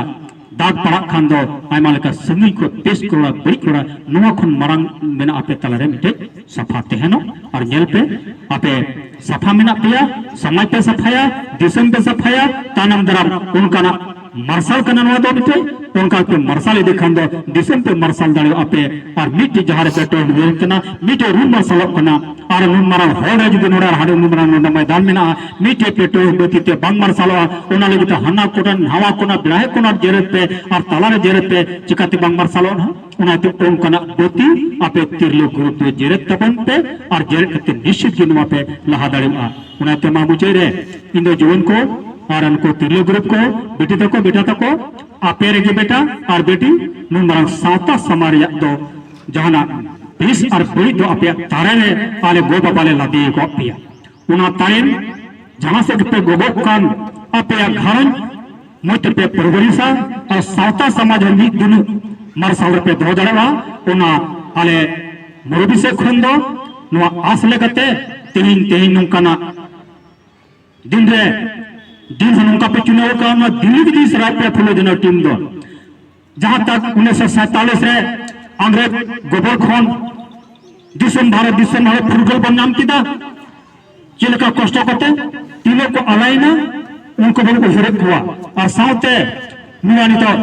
ᱫᱟᱜ ᱯᱟᱲᱟᱜ ᱠᱷᱟᱱ ᱫᱚ ᱟᱭᱢᱟ ᱞᱮᱠᱟ ᱥᱟᱺᱜᱤᱧ ᱠᱷᱚᱱ ᱵᱮᱥ ᱠᱚᱲᱟ ᱵᱟᱹᱲᱤᱡ ᱠᱚᱲᱟ ᱱᱚᱣᱟ ᱠᱷᱚᱱ ᱢᱟᱨᱟᱝ ᱢᱮᱱᱟᱜ ᱟᱯᱮ ᱛᱟᱞᱟᱨᱮ ᱢᱤᱫᱴᱮᱡ ᱥᱟᱯᱷᱟ ᱛᱟᱦᱮᱱᱚᱜ᱾ ᱟᱨ ᱧᱮᱞ ᱯᱮ, ᱟᱯᱮ ᱥᱟᱯᱷᱟ ᱢᱮᱱᱟᱜ ᱯᱮᱭᱟ, ᱥᱚᱢᱟᱡᱽ ᱯᱮ ᱥᱟᱯᱷᱟᱭᱟ, ᱫᱤᱥᱚᱢ ᱯᱮ ᱥᱟᱯᱷᱟᱭᱟ, ᱛᱟᱭᱱᱚᱢ ᱫᱟᱨᱟᱢ ᱚᱱᱠᱟᱱᱟᱜ ᱢᱟᱨᱥᱟᱞ ᱠᱟᱱᱟ ᱱᱚᱣᱟ ᱫᱚ ᱢᱤᱫᱴᱮᱡ᱾ ᱚᱱᱠᱟ ᱯᱮ ᱢᱟᱨᱥᱟᱞ ᱤᱫᱤ ᱠᱷᱟᱱ ᱫᱚ ᱫᱤᱥᱚᱢ ᱯᱮ ᱢᱟᱨᱥᱟᱞ ᱫᱟᱲᱮᱭᱟᱜᱼᱟ ᱯᱮ᱾ ᱟᱨ ᱢᱤᱫᱴᱮᱡ ᱡᱟᱦᱟᱸ ᱨᱮ ᱯᱮ ᱴᱚᱞ ᱦᱩᱭ ᱠᱟᱱᱟ, ᱢᱤᱫᱴᱮᱡ ᱨᱩᱢ ᱢᱟᱨᱥᱟᱞᱚᱜ ᱠᱟᱱᱟ᱾ ᱟᱨ ᱱᱩᱱ ᱢᱟᱨᱟᱝ ᱦᱚᱲ ᱨᱮ ᱡᱩᱫᱤ ᱱᱚᱰᱮ ᱦᱟᱸᱰᱮ ᱱᱩᱱ ᱢᱟᱨᱟᱝ ᱱᱚᱰᱮ ᱢᱚᱭᱫᱟᱱ ᱢᱮᱱᱟᱜᱼᱟ, ᱢᱤᱫᱴᱮᱡ ᱯᱮ ᱴᱚᱞ ᱵᱟᱹᱛᱤ ᱛᱮ ᱵᱟᱝ ᱢᱟᱨᱥᱟᱞᱚᱜᱼᱟ, ᱚᱱᱟ ᱞᱟᱹᱜᱤᱫ ᱛᱮ ᱦᱟᱱᱟ ᱠᱚᱱᱟ ᱱᱟᱣᱟ ᱠᱚᱱᱟ ᱵᱮᱲᱟᱦᱮ ᱠᱚᱱᱟ ᱡᱮᱨᱮᱫ ᱯᱮ ᱟᱨ ᱛᱟᱞᱟᱨᱮ ᱡᱮᱨᱮᱫ ᱯᱮ, ᱪᱤᱠᱟᱹᱛᱮ ᱵᱟᱝ ᱢᱟᱨᱥᱟᱞᱚᱜᱼᱟ ᱱᱟᱦᱟᱜ? ᱚᱱᱟᱛᱮ ᱚᱱᱠᱟᱱᱟᱜ ᱵᱟᱹᱛᱤ ᱟᱯᱮ ᱛᱤᱨᱞᱟᱹ ᱜᱨᱩᱯ ᱫᱚ ᱡᱮᱨᱮᱫ ᱛᱟᱵᱚᱱ ᱯᱮ ᱟᱨ ᱡᱮᱨᱮᱫ ᱠᱟᱛᱮ ᱱᱤᱥᱪᱤᱛ ᱜᱮ ᱱᱚᱣᱟ ᱯᱮ ᱞᱟᱦᱟ ᱫᱟᱲᱮᱭᱟᱜᱼᱟ᱾ ᱚᱱᱟᱛᱮ ᱢᱟ ᱢᱩᱪᱟᱹᱫ ᱨᱮ ᱤᱧ ᱫᱚ ᱡᱩᱣᱟᱹᱱ ᱠᱚ ᱟᱨ ᱩᱱᱠᱩ ᱛᱤᱨᱞᱟᱹ ᱜᱨᱩᱯ ᱠᱚ, ᱵᱤᱴᱤ ᱛᱟᱠᱚ, ᱵᱮᱴᱟ ᱛᱟᱠᱚ, ᱟᱯᱮ ᱨᱮᱜᱮ ᱵᱮᱴᱟ ᱟᱨ ᱵᱤᱴᱤ, ᱱᱩᱱ ᱢᱟᱨᱟᱝ ᱥᱟᱶᱛᱟ ᱥᱚᱢᱟᱡᱽ ᱨᱮᱭᱟᱜ ᱫᱚ ᱡᱟᱦᱟᱱᱟᱜ ᱵᱮᱥ ᱟᱨ ᱵᱟᱹᱲᱤᱡ ᱫᱚ ᱟᱯᱮᱭᱟᱜ ᱛᱟᱨᱮ ᱨᱮ ᱟᱞᱮ ᱜᱚ ᱵᱟᱵᱟ ᱞᱮ ᱞᱟᱫᱮ ᱟᱠᱟᱫ ᱯᱮᱭᱟ᱾ ᱚᱱᱟ ᱛᱟᱭᱚᱢ ᱡᱟᱦᱟᱸ ᱥᱮᱫ ᱜᱮᱯᱮ ᱜᱚᱜᱚᱜ ᱠᱟᱱ, ᱟᱯᱮᱭᱟᱜ ᱜᱷᱟᱨᱚᱸᱡᱽ ᱢᱚᱡᱽ ᱛᱮᱯᱮ ᱯᱚᱨᱤᱵᱟᱨᱤᱥᱟ ᱟᱨ ᱥᱟᱶᱛᱟ ᱥᱚᱢᱟᱡᱽ ᱦᱚᱸ ᱢᱤᱫ ᱫᱩᱱᱩᱜ ᱢᱟᱨᱥᱟᱞ ᱨᱮᱯᱮ ᱫᱚᱦᱚ ᱫᱟᱲᱮᱭᱟᱜᱼᱟ᱾ ᱚᱱᱟ ᱟᱞᱮ ᱢᱩᱨᱩᱵᱤ ᱥᱮᱫ ᱠᱷᱚᱱ ᱫᱚ ᱱᱚᱣᱟ ᱟᱥ ᱞᱮᱠᱟᱛᱮ ᱛᱮᱦᱮᱧ ᱛᱮᱦᱮᱧ ᱱᱚᱝᱠᱟᱱᱟᱜ ᱫᱤᱱ ᱨᱮ ᱫᱤᱱ ᱦᱚᱸ ᱱᱚᱝᱠᱟ ᱯᱮ ᱪᱩᱱᱟᱹᱣ ᱟᱠᱟᱫ, ᱚᱱᱟ ᱫᱤᱱ ᱜᱮ ᱫᱤᱥ ᱨᱟᱭ ᱯᱮ ᱯᱷᱩᱞᱳ ᱡᱷᱟᱱᱳ ᱴᱤᱢ ᱫᱚ᱾ ᱡᱟᱦᱟᱸ ᱛᱟᱠ ᱩᱱᱤᱥᱥᱚ ᱥᱟᱭᱛᱟᱞᱤᱥ ᱨᱮ ᱟᱝᱨᱮᱡᱽ ᱜᱚᱵᱚᱞ ᱠᱷᱚᱱ ᱫᱤᱥᱚᱢ, ᱵᱷᱟᱨᱚᱛ ᱫᱤᱥᱚᱢ ᱦᱚᱲ ᱯᱷᱩᱨᱜᱟᱹᱞ ᱵᱚᱱ ᱧᱟᱢ ᱠᱮᱫᱟ, ᱪᱮᱫ ᱞᱮᱠᱟ ᱠᱚᱥᱴᱚ ᱠᱟᱛᱮ ᱛᱤᱱᱟᱹᱜ ᱠᱚ ᱟᱞᱟᱭᱮᱱᱟ, ᱩᱱᱠᱩ ᱵᱚᱱ ᱩᱭᱦᱟᱹᱨᱮᱫ ᱠᱚᱣᱟ᱾ ᱟᱨ ᱥᱟᱶᱛᱮ ᱱᱚᱣᱟ ᱱᱤᱛᱚᱜ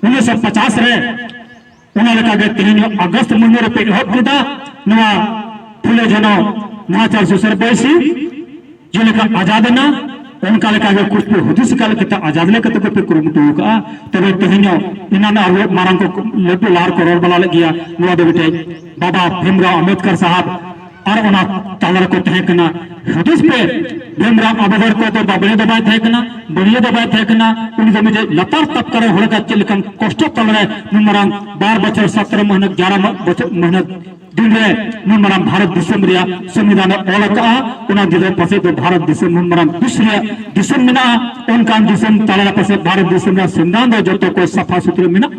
ᱩᱱᱤᱥᱥᱚ ᱯᱚᱪᱟᱥ ᱨᱮ ᱚᱱᱟ ᱞᱮᱠᱟᱜᱮ ᱛᱮᱦᱮᱧ ᱟᱜᱚᱥᱴ ᱢᱟᱹᱦᱱᱟᱹ ᱨᱮᱯᱮ ᱮᱦᱚᱵ ᱠᱮᱫᱟ ᱱᱚᱣᱟ ᱯᱷᱩᱞᱳ ᱡᱷᱟᱱᱳ ᱱᱟᱦᱟᱪᱟᱨ ᱥᱩᱥᱟᱹᱨ ᱵᱟᱹᱭᱥᱤ᱾ ᱡᱮᱞᱮᱠᱟ ᱟᱡᱟᱫ ᱮᱱᱟ, ᱚᱱᱠᱟ ᱞᱮᱠᱟᱜᱮ ᱠᱩᱪ ᱯᱮ ᱦᱩᱫᱤᱥ ᱟᱠᱟᱫ ᱞᱮᱠᱟᱛᱮ ᱟᱡᱟᱫ ᱞᱮᱠᱟ ᱛᱮᱜᱮ ᱯᱮ ᱠᱩᱨᱩᱢᱩᱴᱩ ᱟᱠᱟᱫᱼᱟ᱾ ᱛᱚᱵᱮ ᱛᱮᱦᱮᱧ ᱦᱚᱸ ᱮᱱᱟᱱ ᱟᱵᱚ ᱢᱟᱨᱟᱝ ᱠᱚ, ᱞᱟᱹᱴᱩ ᱞᱟᱦᱟᱨ ᱠᱚ ᱨᱚᱲ ᱵᱟᱲᱟ ᱞᱮᱫ ᱜᱮᱭᱟ, ᱱᱚᱣᱟ ᱫᱚ ᱢᱤᱫᱴᱮᱡ ᱵᱟᱵᱟ ᱵᱷᱤᱢᱨᱟᱣ ᱟᱢᱵᱮᱫᱠᱟᱨ ᱥᱟᱦᱟᱵ ᱟᱨ ᱚᱱᱟ ᱛᱟᱞᱟ ᱨᱮᱠᱚ ᱛᱟᱦᱮᱸ ᱠᱟᱱᱟ᱾ ᱦᱩᱫᱤᱥ ᱯᱮ, ᱵᱷᱤᱢᱨᱟᱣ ᱟᱢᱵᱮᱫᱠᱟᱨ ᱫᱚ ᱵᱟᱵᱽᱲᱮ ᱫᱚ ᱵᱟᱭ ᱛᱟᱦᱮᱸ ᱠᱟᱱᱟ, ᱵᱟᱹᱲᱤᱭᱟᱹ ᱫᱚ ᱵᱟᱭ ᱛᱟᱦᱮᱸ ᱠᱟᱱᱟ, ᱩᱱᱤ ᱫᱚ ᱢᱤᱫᱴᱮᱡ ᱞᱟᱛᱟᱨ ᱛᱟᱵᱠᱟ ᱨᱮ ᱦᱚᱲ ᱪᱮᱫ ᱞᱮᱠᱟᱱ ᱠᱚᱥᱴᱚ ᱛᱟᱞᱟᱨᱮ ᱱᱩᱱ ᱢᱟᱨᱟᱝ ᱵᱟᱨ ᱵᱚᱪᱷᱚᱨ ᱥᱟᱛᱨᱚ ᱢᱟᱹᱦᱱᱟᱹ ᱜᱭᱟᱨᱟ ᱢᱟᱹ-, ᱵᱚᱪᱷᱚᱨ ᱢᱟᱹᱦᱱᱟᱹ ᱫᱤᱱ ᱨᱮ ᱱᱩᱱ ᱢᱟᱨᱟᱝ ᱵᱷᱟᱨᱚᱛ ᱫᱤᱥᱚᱢ ᱨᱮᱭᱟᱜ ᱥᱚᱝᱵᱤᱫᱷᱟᱱ ᱮ ᱚᱞ ᱟᱠᱟᱫᱼᱟ, ᱚᱱᱟ ᱫᱤᱱ ᱨᱮ ᱯᱟᱥᱮᱡ ᱫᱚ ᱵᱷᱟᱨᱚᱛ ᱫᱤᱥᱚᱢ ᱱᱩᱱ ᱢᱟᱨᱟᱝ ᱫᱩᱥ ᱨᱮᱭᱟᱜ ᱫᱤᱥᱚᱢ ᱢᱮᱱᱟᱜᱼᱟ, ᱚᱱᱠᱟᱱ ᱫᱤᱥᱚᱢ ᱛᱟᱞᱟ ᱨᱮ ᱯᱟᱥᱮᱡ ᱵᱷᱟᱨᱚᱛ ᱫᱤᱥᱚᱢ ᱨᱮᱭᱟᱜ ᱥᱚᱝᱵᱤᱫᱷᱟᱱ ᱫᱚ ᱡᱚᱛᱚ ᱠᱚ ᱥᱟᱯᱷᱟ ᱥᱩᱛᱨᱟᱹ ᱢᱮᱱᱟᱜᱼᱟ᱾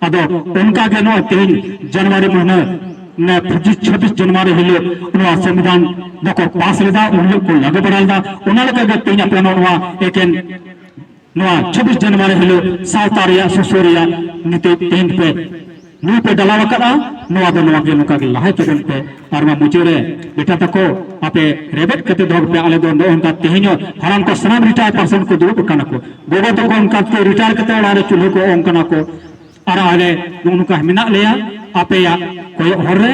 ᱟᱫᱚ ᱚᱱᱠᱟ ᱜᱮ ᱱᱚᱜᱼᱚᱭ ᱛᱮᱦᱮᱧ ᱡᱟᱱᱩᱣᱟᱨᱤ ᱢᱟᱹᱦᱱᱟᱹ ᱱᱮ ᱯᱚᱸᱪᱤᱥ ᱪᱷᱟᱵᱵᱤᱥ ᱡᱟᱱᱩᱣᱟᱨᱤ ᱦᱤᱞᱳᱜ ᱱᱚᱣᱟ ᱥᱚᱝᱵᱤᱫᱷᱟᱱ ᱫᱚᱠᱚ ᱯᱟᱥ ᱞᱮᱫᱟ, ᱩᱱ ᱦᱤᱞᱳᱜ ᱠᱚ ᱞᱟᱹᱜᱩ ᱵᱟᱲᱟ ᱞᱮᱫᱟ᱾ ᱚᱱᱟ ᱞᱮᱠᱟᱜᱮ ᱛᱮᱦᱮᱧ ᱟᱯᱮ ᱱᱚᱣᱟ ᱮᱠᱮᱱ ᱱᱚᱣᱟ ᱪᱷᱟᱵᱵᱤᱥ ᱡᱟᱱᱩᱣᱟᱨᱤ ᱦᱤᱞᱳᱜ ᱥᱟᱶᱛᱟ ᱨᱮᱭᱟᱜ ᱥᱩᱥᱟᱹᱨ ᱨᱮᱭᱟᱜ ᱱᱤᱛᱚᱜ ᱛᱮᱦᱮᱧ ᱯᱮ ᱱᱩᱭ ᱯᱮ ᱰᱟᱞᱟᱣ ᱟᱠᱟᱫᱼᱟ, ᱱᱚᱣᱟ ᱫᱚ ᱱᱚᱣᱟ ᱜᱮ ᱱᱚᱝᱠᱟ ᱜᱮ ᱞᱟᱦᱟ ᱦᱚᱪᱚ ᱵᱚᱱ ᱯᱮ᱾ ᱟᱨ ᱱᱚᱣᱟ ᱢᱩᱪᱟᱹᱫ ᱨᱮ ᱵᱮᱴᱟ ᱛᱟᱠᱚ ᱟᱯᱮ ᱨᱮᱵᱮᱫ ᱠᱟᱛᱮ ᱫᱚᱦᱚ ᱯᱮ, ᱟᱞᱮ ᱫᱚ ᱱᱚᱜᱼᱚ ᱱᱚᱝᱠᱟ ᱛᱮᱦᱮᱧ ᱦᱚᱸ ᱦᱟᱲᱟᱢ ᱠᱚ ᱥᱟᱱᱟᱢ ᱨᱤᱴᱟᱭᱟᱨ ᱯᱟᱨᱥᱚᱱ ᱠᱚ ᱫᱩᱲᱩᱵ ᱟᱠᱟᱱᱟ ᱠᱚ, ᱜᱚᱜᱚ ᱛᱟᱠᱚ ᱚᱱᱠᱟ ᱠᱚ ᱨᱤᱴᱟᱭᱟᱨ ᱠᱟᱛᱮ ᱚᱲᱟᱜ ᱨᱮ ᱪᱩᱞᱦᱟᱹ ᱠᱚ ᱚᱝ ᱠᱟᱱᱟ ᱠᱚ, ᱟᱨ ᱟᱞᱮ ᱱᱚᱜᱼᱚ ᱱᱚᱝᱠᱟ ᱢᱮᱱᱟᱜ ᱞᱮᱭᱟ ᱟᱯᱮᱭᱟᱜ ᱠᱚᱭᱚᱜ ᱦᱚᱨ ᱨᱮ᱾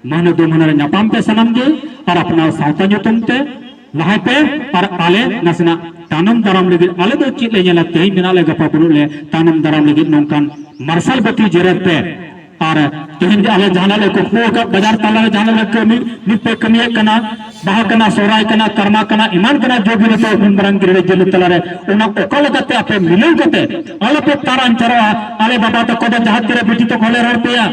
ᱢᱟᱹᱦᱱᱟᱹ ᱫᱩ ᱢᱟᱹᱦᱱᱟᱹ ᱨᱮ ᱧᱟᱯᱟᱢ ᱯᱮ ᱥᱟᱱᱟᱢ ᱜᱮ, ᱟᱨ ᱟᱯᱱᱟᱨ ᱥᱟᱶᱛᱟ ᱧᱩᱛᱩᱢ ᱛᱮ ᱞᱟᱦᱟᱭ ᱯᱮ, ᱟᱨ ᱟᱞᱮ ᱱᱟᱥᱮᱱᱟᱜ ᱛᱟᱭᱱᱚᱢ ᱫᱟᱨᱟᱢ ᱞᱟᱹᱜᱤᱫ ᱟᱞᱮ ᱫᱚ ᱪᱮᱫ ᱞᱮ ᱧᱮᱞᱟ, ᱛᱮᱦᱮᱧ ᱢᱮᱱᱟᱜ ᱞᱮ ᱜᱟᱯᱟ ᱵᱟᱹᱱᱩᱜ ᱞᱮ, ᱛᱟᱭᱱᱚᱢ ᱫᱟᱨᱟᱢ ᱞᱟᱹᱜᱤᱫ ᱱᱚᱝᱠᱟᱱ ᱢᱟᱨᱥᱟᱞ ᱵᱟᱹᱛᱤ ᱡᱮᱨᱮᱫ ᱯᱮ᱾ ᱟᱨ ᱛᱮᱦᱮᱧ ᱡᱮ ᱟᱞᱮ ᱡᱟᱦᱟᱱᱟᱜ ᱞᱮ ᱠᱩᱠᱢᱩ ᱟᱠᱟᱫ, ᱵᱟᱡᱟᱨ ᱛᱟᱞᱟ ᱨᱮ ᱡᱟᱦᱟᱱᱟᱜ ᱞᱮ ᱠᱟᱹᱢᱤ, ᱱᱤᱛ ᱯᱮ ᱠᱟᱹᱢᱤᱭᱮᱫ ᱠᱟᱱᱟ, ᱵᱟᱦᱟ ᱠᱟᱱᱟ, ᱥᱚᱦᱨᱟᱭ ᱠᱟᱱᱟ, ᱠᱟᱨᱢᱟ ᱠᱟᱱᱟ, ᱮᱢᱟᱱ ᱠᱟᱱᱟ, ᱡᱳᱜᱤ ᱱᱤᱛᱚᱜ ᱩᱱ ᱢᱟᱨᱟᱝ ᱜᱤᱫᱽᱨᱟᱹ ᱡᱤᱭᱟᱹᱞᱤ ᱛᱟᱞᱟᱨᱮ ᱚᱱᱟ ᱚᱠᱟ ᱞᱮᱠᱟᱛᱮ ᱟᱯᱮ ᱢᱤᱞᱟᱹᱣ ᱠᱟᱛᱮ ᱟᱞᱚᱯᱮ ᱛᱟᱨ ᱟᱧᱪᱟᱨᱚᱜᱼᱟ᱾ ᱟᱞᱮ ᱵᱟᱵᱟ ᱛᱟᱠᱚ ᱫᱚ ᱡᱟᱦᱟᱸ ᱛᱤᱨᱮ ᱵᱤᱴᱤ ᱛᱟᱠᱚ ᱞᱮ ᱨᱚᱲ ᱯᱮᱭᱟ,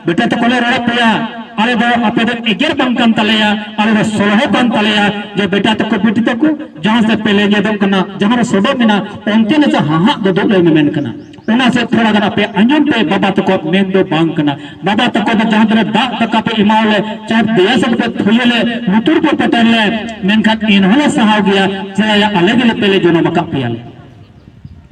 ᱵᱮᱴᱟ ᱛᱟᱠᱚ ᱞᱮ ᱨᱚᱲ ᱯᱮᱭᱟ, ᱟᱞᱮ ᱫᱚ ᱟᱯᱮ ᱫᱚ ᱮᱜᱮᱨ ᱵᱟᱝ ᱠᱟᱱ ᱛᱟᱞᱮᱭᱟ, ᱟᱞᱮ ᱫᱚ ᱥᱚᱞᱦᱮ ᱠᱟᱱ ᱛᱟᱞᱮᱭᱟ ᱡᱮ ᱵᱮᱴᱟ ᱛᱟᱠᱚ ᱵᱤᱴᱤ ᱛᱟᱠᱚ ᱡᱟᱦᱟᱸ ᱥᱮᱫ ᱯᱮ ᱞᱮᱸᱡᱮᱫᱚᱜ ᱠᱟᱱᱟ, ᱡᱟᱦᱟᱸ ᱨᱮ ᱥᱚᱰᱚᱜ ᱢᱮᱱᱟᱜᱼᱟ, ᱚᱱᱛᱮ ᱱᱟᱥᱮ ᱦᱟᱦᱟᱜ ᱜᱚᱫᱚᱜ ᱞᱮ ᱢᱮᱢᱮᱱ ᱠᱟᱱᱟ᱾ ᱚᱱᱟ ᱥᱮᱫ ᱛᱷᱚᱲᱟ ᱜᱟᱱ ᱟᱯᱮ ᱟᱸᱡᱚᱢ ᱯᱮ᱾ ᱵᱟᱵᱟ ᱛᱟᱠᱚᱣᱟᱜ ᱢᱮᱱ ᱫᱚ ᱵᱟᱝ ᱠᱟᱱᱟ᱾ ᱵᱟᱵᱟ ᱛᱟᱠᱚ ᱫᱚ ᱡᱟᱦᱟᱸ ᱛᱤᱱᱟᱹᱜ ᱫᱟᱜ ᱴᱟᱠᱟ ᱯᱮ ᱮᱢᱟᱣ ᱞᱮ, ᱪᱟᱦᱮ ᱫᱮᱭᱟ ᱥᱮᱫ ᱯᱮ ᱛᱷᱩᱭᱟᱹ ᱞᱮ, ᱞᱩᱛᱩᱨ ᱯᱮ ᱯᱮᱴᱮᱨ ᱞᱮ, ᱢᱮᱱᱠᱷᱟᱱ ᱮᱱᱦᱚᱸ ᱞᱮ ᱥᱟᱦᱟᱣ ᱜᱮᱭᱟ᱾ ᱪᱮᱫᱟᱜ ᱟᱞᱮ ᱜᱮᱞᱮ ᱯᱮ ᱞᱮ ᱡᱚᱱᱚᱢ ᱟᱠᱟᱫ ᱯᱮᱭᱟ ᱞᱮ᱾